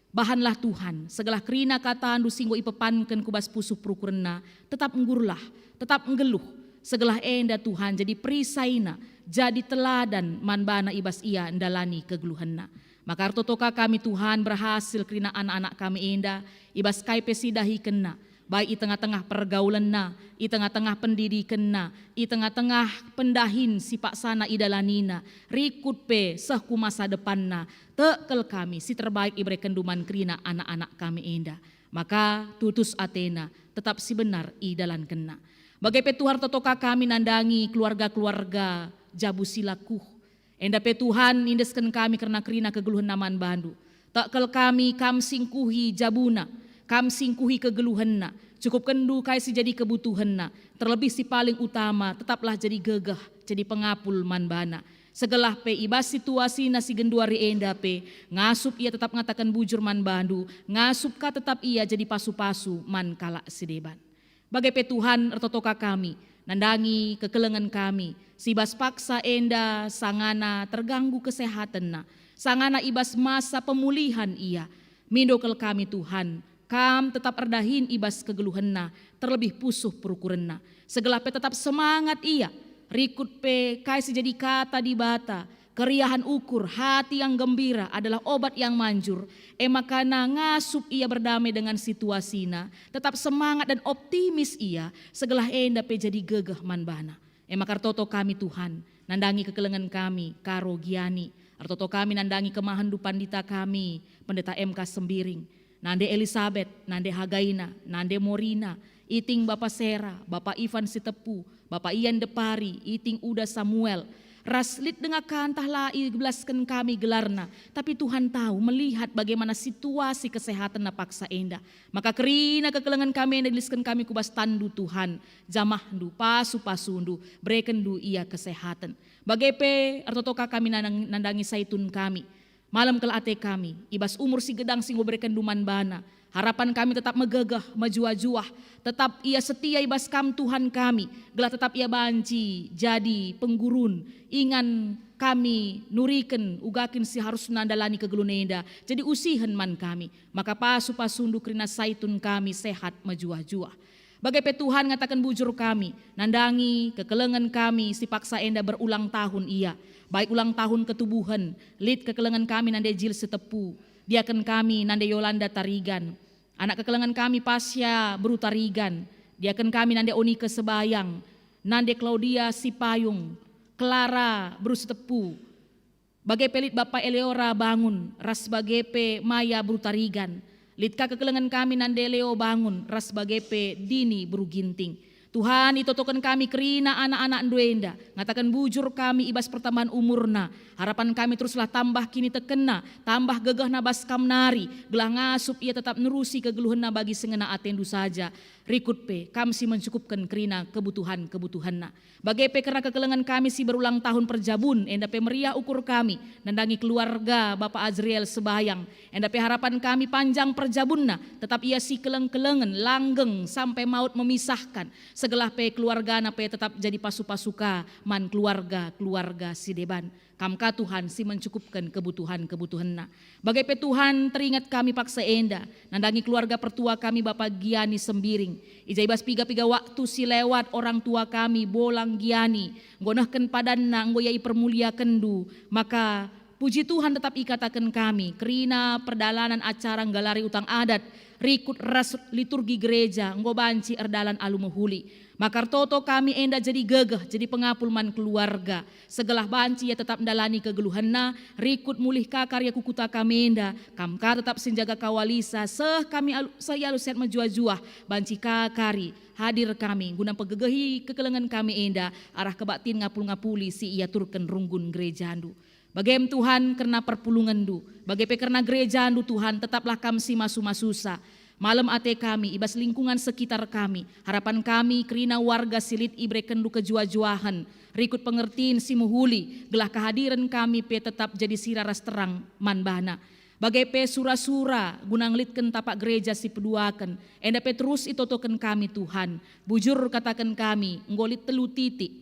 Bahanlah Tuhan, segelah kerina katandu si enggo ipepanken ku bas pusuh perukurenna, tetap nggurlah, tetap nggeluh, segelah enda Tuhan jadi perisaina, jadi teladan man bana i bas ia ndalani kegeluhenna. Maka ertoto ka kami, Tuhan, berhasil kerina anak-anak kami enda, i bas kai pe si idahikenna, baik i tengah-tengah pergaulenna, i tengah-tengah pendidikenna, i tengah-tengah pendahin si paksana idalanina, rikut pe seh ku masa depanna, tek kal kami si terbaik iberekenndu man kerina anak-anak kami enda. Maka tutus atena, tetap si benar idalankenna. Bage pe Tuhan, ertoto ka kami nandangi keluarga-keluarga jabu si lakuh. Enda pe Tuhan, iendesken kami kerna kerina kegeluhenna man bandu. Tek kal kami, Kam si ngkuhi jabuna, Kam si ngkuhi kegeluhenna, cukupkenndu kai si jadi kebutuhenna, terlebih si paling utama, tetaplah jadi gegeh, jadi pengapul man bana. Segelah pe i bas situasina si genduari enda pe, ngasup ia tetap ngataken bujur man bandu, ngasup ka tetap ia jadi pasu-pasu man kalak si deban. Bage pe Tuhan, ertoto ka kami, nandangi kekelengen kami, si bas paksa enda sangana terganggu kesehatenna, sangana i bas masa pemulihan ia. Mindo kal kami, Tuhan, Kam tetap erdahin i bas kegeluhenna, terlebih pusuh perukurenna. Segelah pe tetap semangat ia, rikut pe kai si jadi kata Dibata, keriahen ukur, hati yang gembira adalah obat yang manjur. E maka ngasup ia berdamai dengan situasina, tetap semangat dan optimis ia, segelah enda pe jadi gegeh man bana. E maka ertoto kami, Tuhan, nandangi kekelengen kami, Karo Giani. Ertoto kami nandangi kemahenndu pandita kami, Pendeta M K Sembiring. Nande Elisabet, nande Hagaina, nande Morina, iting Bapa Sera, Bapa Ivan Sitepu, Bapa Ian Depari, iting Uda Samuel, ras lit denga ka ntah la ibelasken kami gelarna, tapi Tuhan tahu, melihat bagaimana situasi kesehatenna paksa enda. Maka kerina kekelengen kami enda iendesken kami ku bas tanNdu, Tuhan, jamahndu, pasu-pasundu, berekenndu ia kesehaten. Bage pe ertoto ka kami nanang-, nandangi Saitun kami. Malem kal ate kami, i bas umur si gedang si enggo iberekenndu man bana. Harapan kami tetap megegeh, mejuah-juah, tetap ia setia i bas Kam, Tuhan kami, gelah tetap ia banci jadi penggurun, ingan kami nuriken uga kin si harusna ndalani kegeluhen enda, jadi usihen man kami. Maka pasu-pasundu kerina Saitun kami sehat mejuah-juah. Bage pe Tuhan, ngataken bujur kami, nandangi kekelengen kami si paksa enda berulang tahun ia, baik ulang tahun ketubuhen, lit kekelengen kami nande Jil Sitepu, diaken kami nande Yolanda Tarigan, anak kekelengen kami Pasya Beru Tarigan, diaken kami nande Onike Sebayang, nande Claudia Sipayung, Clara Beru Sitepu, bage pe lit Bapa Eleora Bangun, ras bage pe Maya Beru Tarigan. Lit ka kekelengen kami nande Leo Bangun, ras bage pe Dini Beru Ginting. Tuhan, itotoken kami kerina anak-anakNdu enda, ngataken bujur kami i bas pertambahan umurna. Harapan kami teruslah tambah kinitekenna, tambah gegehna bas Kam nari, gelah ngasup ia tetap nerusi kegeluhenna bagi si ngena ateNdu saja. Rikut pe, Kam si mencukupken kerina kebutuhan-kebutuhenna. Bage pe kerna kekelengen kami si berulang tahun perjabun, enda pe meriah ukur kami, nandangi keluarga Bapa Azriel Sebayang, enda pe harapan kami panjang perjabunna, tetap ia si keleng-kelengen, langgeng, sampai maut memisahkan, segelah pe keluargana pe tetap jadi pasu-pasu ka man keluarga-keluarga si deban. Kam ka Tuhan si mencukupken kebutuhan-kebutuhenna. Bage pe Tuhan, teringat kami paksa enda, nandangi keluarga pertua kami Bapa Giani Sembiring. I ja i bas piga-piga waktu si lewat orang tua kami Bolang Giani, enggo nehken padanna enggo ia ipermuliakenNdu, maka puji Tuhan tetap ikataken kami, kerina perdalanan acara nggalari utang adat, rikut ras liturgi gereja enggo banci erdalan alu mehuli. Maka ertoto kami enda jadi gegeh, jadi pengapul man keluarga. Segelah banci ia tetap ndalani kegeluhenna, rikut mulih ka kari ku kuta kami enda, Kam ka tetap si njaga kawalisa, seh kami alu, seh i alu sehat mejuah-juah, banci ka kari hadir kami guna mpegegehi kekelengen kami enda arah kebaktin ngapul-ngapuli si iaturken runggun gerejaNdu. Bagem Tuhan, kerna perpulungenNdu, bage pe kerna gerejaNdu Tuhan, tetaplah Kam si masu-masusa. Malem ate kami i bas lingkungan sekitar kami, harapan kami kerina warga si lit iberekenNdu kejuah-juahen, rikut pengertin si mehuli, gelah kehadiren kami pe tetap jadi sira ras terang man bana. Bage pe sura-sura guna ngelitken tapak gereja si peduaken, enda pe terus itotoken kami Tuhan. Bujur kataken kami, enggo lit telu titik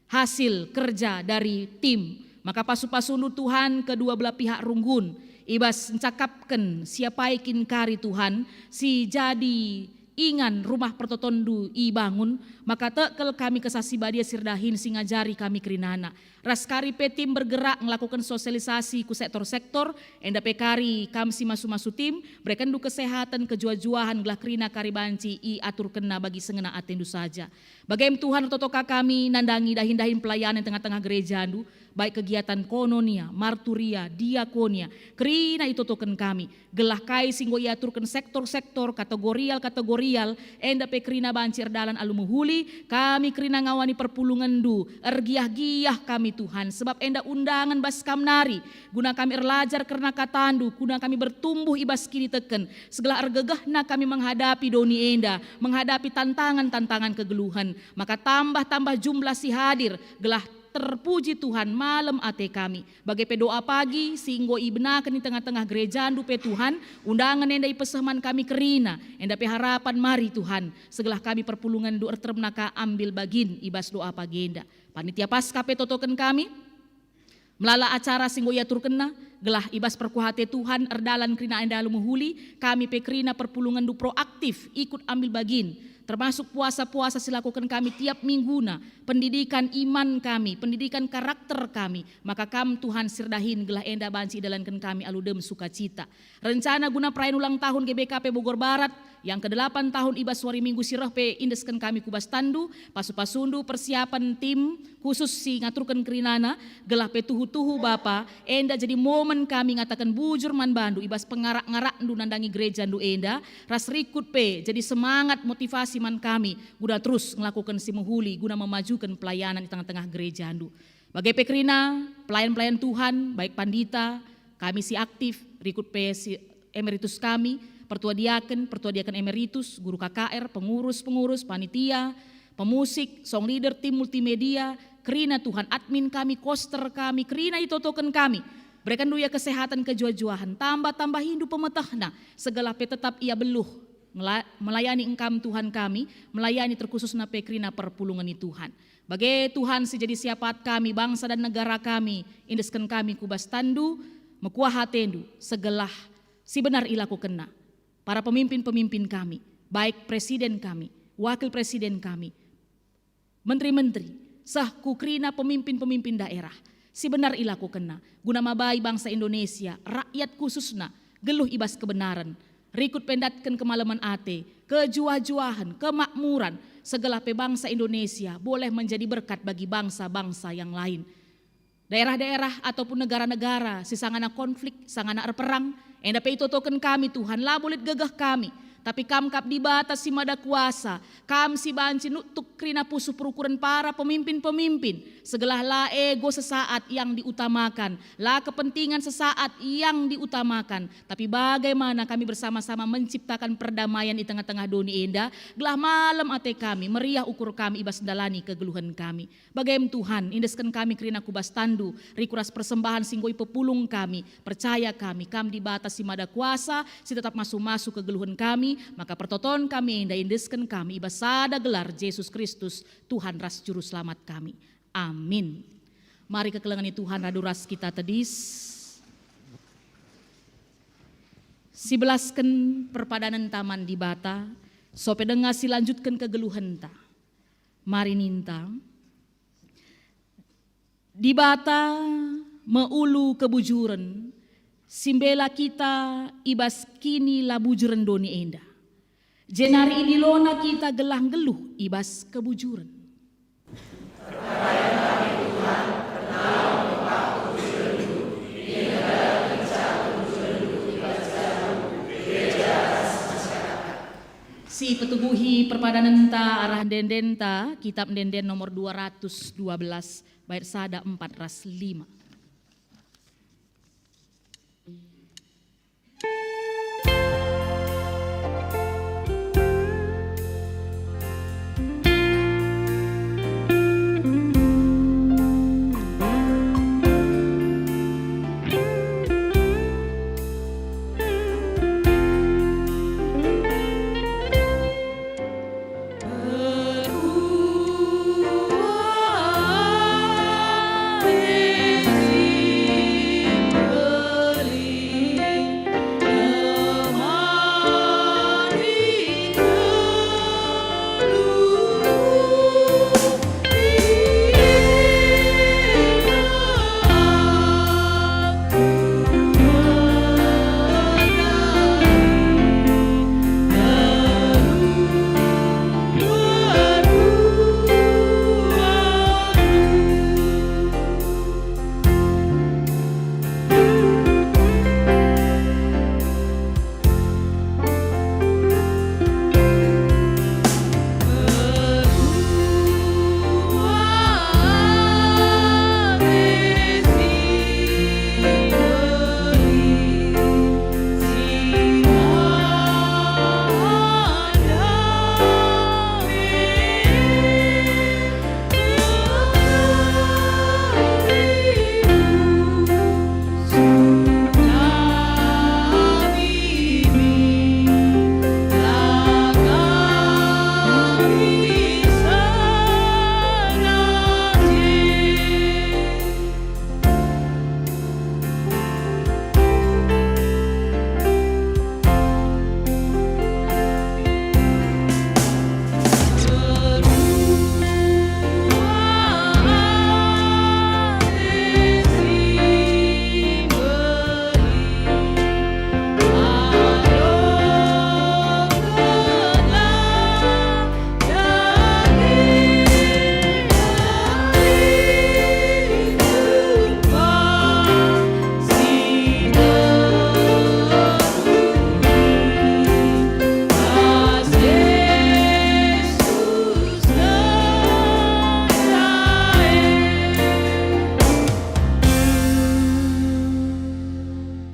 hasil kerja dari tim. Maka pasu-pasuNdu Tuhan kedua belah pihak runggun, i bas ncakapken siapai kin kari Tuhan, si jadi ingan rumah pertotonNdu ibangun, maka tek kal kami Kesah Si Badia si erdahin si ngajari kami kerinana. Ras kari pe tim bergerak ngelakoken sosialisasi ku sektor-sektor, enda pe kari Kam si masu-masu tim, berekenNdu kesehaten, kejuah-juahen gelah kerina kari banci iaturkenna bagi sengena ateNdu saja. Bagem Tuhan, ertoto ka kami nandangi dahin-dahin pelayanan tengah-tengah gerejaNdu, baik kegiatan koinonia, marturia, diakonia, kerina itotoken kami, gelah kai si enggo iaturken sektor-sektor, kategorial-kategorial, enda pe kerina banci erdalan alu mehuli, kami kerina ngawani perpulungenNdu, ergiah-giah kami Tuhan, sebab enda undangen bas Kam nari, guna kami erlajar kerna kataNdu, guna kami bertumbuh i bas kiniteken, segelah ergegehna kami menghadapi doni enda, menghadapi tantangan-tantangan kegeluhen, maka tambah-tambah jumlah si hadir, gelah terpuji Tuhan malem ate kami. Bage pe doa pagi si enggo ibenaken i tengah-tengah gerejaNdu pe Tuhan, undangen enda ipeseh man kami kerina, enda pe harapan mari Tuhan, segelah kami perpulungenNdu erterem naka ambil bagin i bas doa pagi enda. Panitia Paskah pe totoken kami, melala acara si enggo iaturkenna, gelah i bas perkuah ate Tuhan erdalan kerina enda alu mehuli, kami pe kerina perpulungenNdu proaktif ikut ambil bagin, termasuk puasa-puasa si lakoken kami tiap mingguna, pendidikan iman kami, pendidikan karakter kami, maka Kam Tuhan si erdahin gelah enda banci idalanken kami alu dem sukacita. Rencana guna perayan ulang tahun G B K P Bogor Barat yang kedelapan tahun i bas wari Minggu si reh pe iendesken kami ku bas tanNdu, pasu-pasuNdu, persiapan tim khusus si ngaturken kerinana, gelah pe tuhu-tuhu Bapa, enda jadi momen kami ngataken bujur man bandu i bas pengarak-ngarakNdu nandangi gerejaNdu enda, ras rikut pe jadi semangat motivasi man kami guna terus ngelakoken si mehuli guna memajuken pelayanan i tengah-tengah gerejaNdu. Bage pe kerina pelayan-pelayan Tuhan, baik pandita, kami si aktif, rikut pe si emeritus kami, pertua diaken, pertua diaken emeritus, guru K K R, pengurus-pengurus, panitia, pemusik, song leader, tim multimedia, kerina Tuhan, admin kami, koster kami, kerina itotoken kami. Berekenndu ia kesehatan kejuah-juahen, tambah-tambahindu pemetehna, segelah pe tetap ia beluh ngela-, melayani Engkam Tuhan kami, melayani terkhususna pe kerina perpulungen ni Tuhan. Bage Tuhan si jadi siapat kami, bangsa dan negara kami, iendesken kami ku bas tanNdu, mekuah ateNdu, segelah si benar ilakokenna. Para pemimpin-pemimpin kami, baik presiden kami, wakil presiden kami, menteri-menteri, seh ku kerina pemimpin-pemimpin daerah, si benar ilakokenna, guna mabai bangsa Indonesia, rakyat khususna, geluh i bas kebenaren, rikut pe ndatken kemalemen ate, kejuah-juahen, kemakmuran, segelah pe bangsa Indonesia boleh menjadi berkat bagi bangsa-bangsa yang lain. Daerah-daerah ataupun negara-negara si sangana konflik, sangana erperang, enda pe itotoken kami, Tuhan, labo lit gegeh kami, Tapi Kam kap Dibata si Mada Kuasa, Kam si banci nutuk kerina pusuh perukuren para pemimpin-pemimpin, segelah la ego sesaat yang diutamakan, la kepentingan sesaat yang diutamakan, tapi bagaimana kami bersama-sama menciptakan perdamaian i tengah-tengah doni enda, gelah malem ate kami, meriah ukur kami i bas ndalani kegeluhen kami. Bagem Tuhan, iendesken kami kerina ku bas tanNdu, riku ras persembahen si enggo ipepulung kami. Percaya kami, Kam Dibata si Mada Kuasa, si tetap masu-masu kegeluhen kami, maka pertoton kami enda iendesken kami i bas sada gelar Jesus Kristus, Tuhan ras Juru Selamat kami. Amin. Mari kekelengen Tuhan radu ras kita tedis. Sibelasken perpadanenta man Dibata, sope denga silanjutken kegeluhenta. Mari ninta, Dibata me ulu kebujuren, si mbela kita i bas kinilabujuren doni enda. Jenari idilona kita gelah nggeluh i bas kebujuren. Si petubuhi perpadanenta arah ende-endenta, Kitab Ende-enden nomor dua ratus dua belas, bait sada, empat ras lima.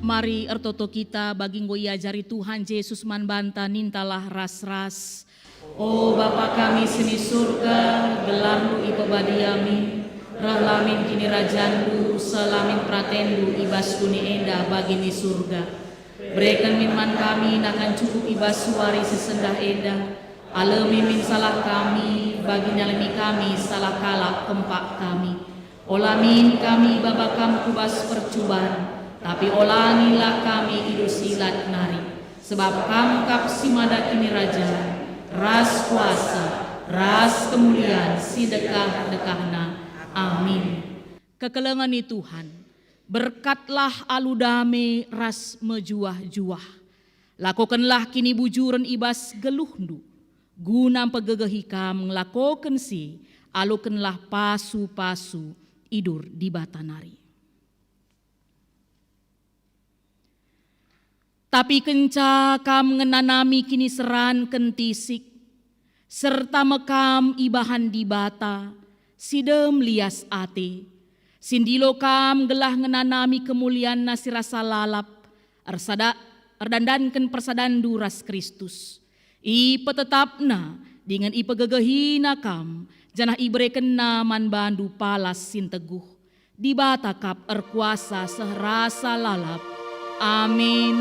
Mari ertoto kita bagi enggo iajari Tuhan Jesus man banta, nintalah ras-ras. O Bapa kami si ni Surga, gelarNdu ipebadiami, reh la min kinirajanNdu, seh la min peratenNdu i bas doni enda bagi ni Surga. Bereken min man kami nakan cukup i bas wari si sendah enda. Alemi min salah kami, bagi nalemi kami salah kalak kempak kami. Ola min kami ibaba Kam ku bas percuban, tapi olangilah kami i bas si ilat nari. Sebab Kam kap si mada kinirajan, ras kuasa, ras kemulian si dekah-dekahna. Amin. Kekelengen ni Tuhan, berkatlah alu dame ras mejuah-juah. Lakokenlah kinibujuren i bas geluhndu, guna mpegegehi kam ngelakoken si, alokenlah pasu-pasu idur Dibata nari. Tapi kenca kam ngenanami kiniseran kentisik, serta me kam ibahan Dibata si dem lias ate, si ndilo kam gelah ngenanami kemulianNa si rasa lalap, ersada, erdandanken persadanndu ras Kristus. IpetetapNa dingen ipegegehiNa kam, janah iberekenNa man bandu palas si nteguh. Dibata kap erkuasa seh rasa lalap. Amin.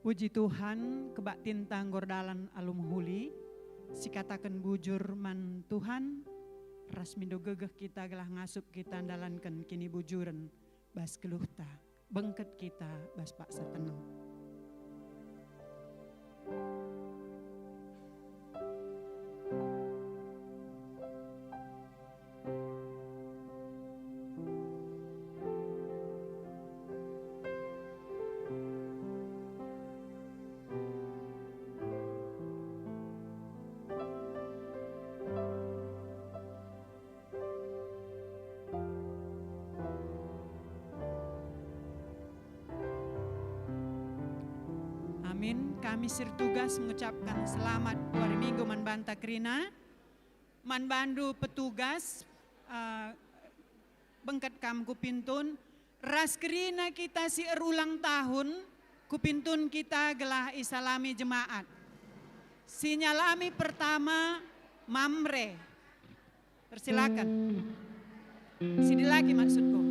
Puji Tuhan, kebaktinta enggo erdalan alu mehuli, sikataken bujur man Tuhan, ras mindo gegeh kita gelah ngasup kita ndalanken kinibujuren bas geluhta. Bengket kita bas paksa teneng. Amin. Kami si ertugas mengucapkan selamat wari Minggu man banta kerina. Man bandu petugas, eh, bengket kam ku pintun, ras kerina kita si erulang tahun, ku pintun kita gelah isalami jemaat. Si nyalami pertama, Mamre. Persilakan. Si dilaki maksudku.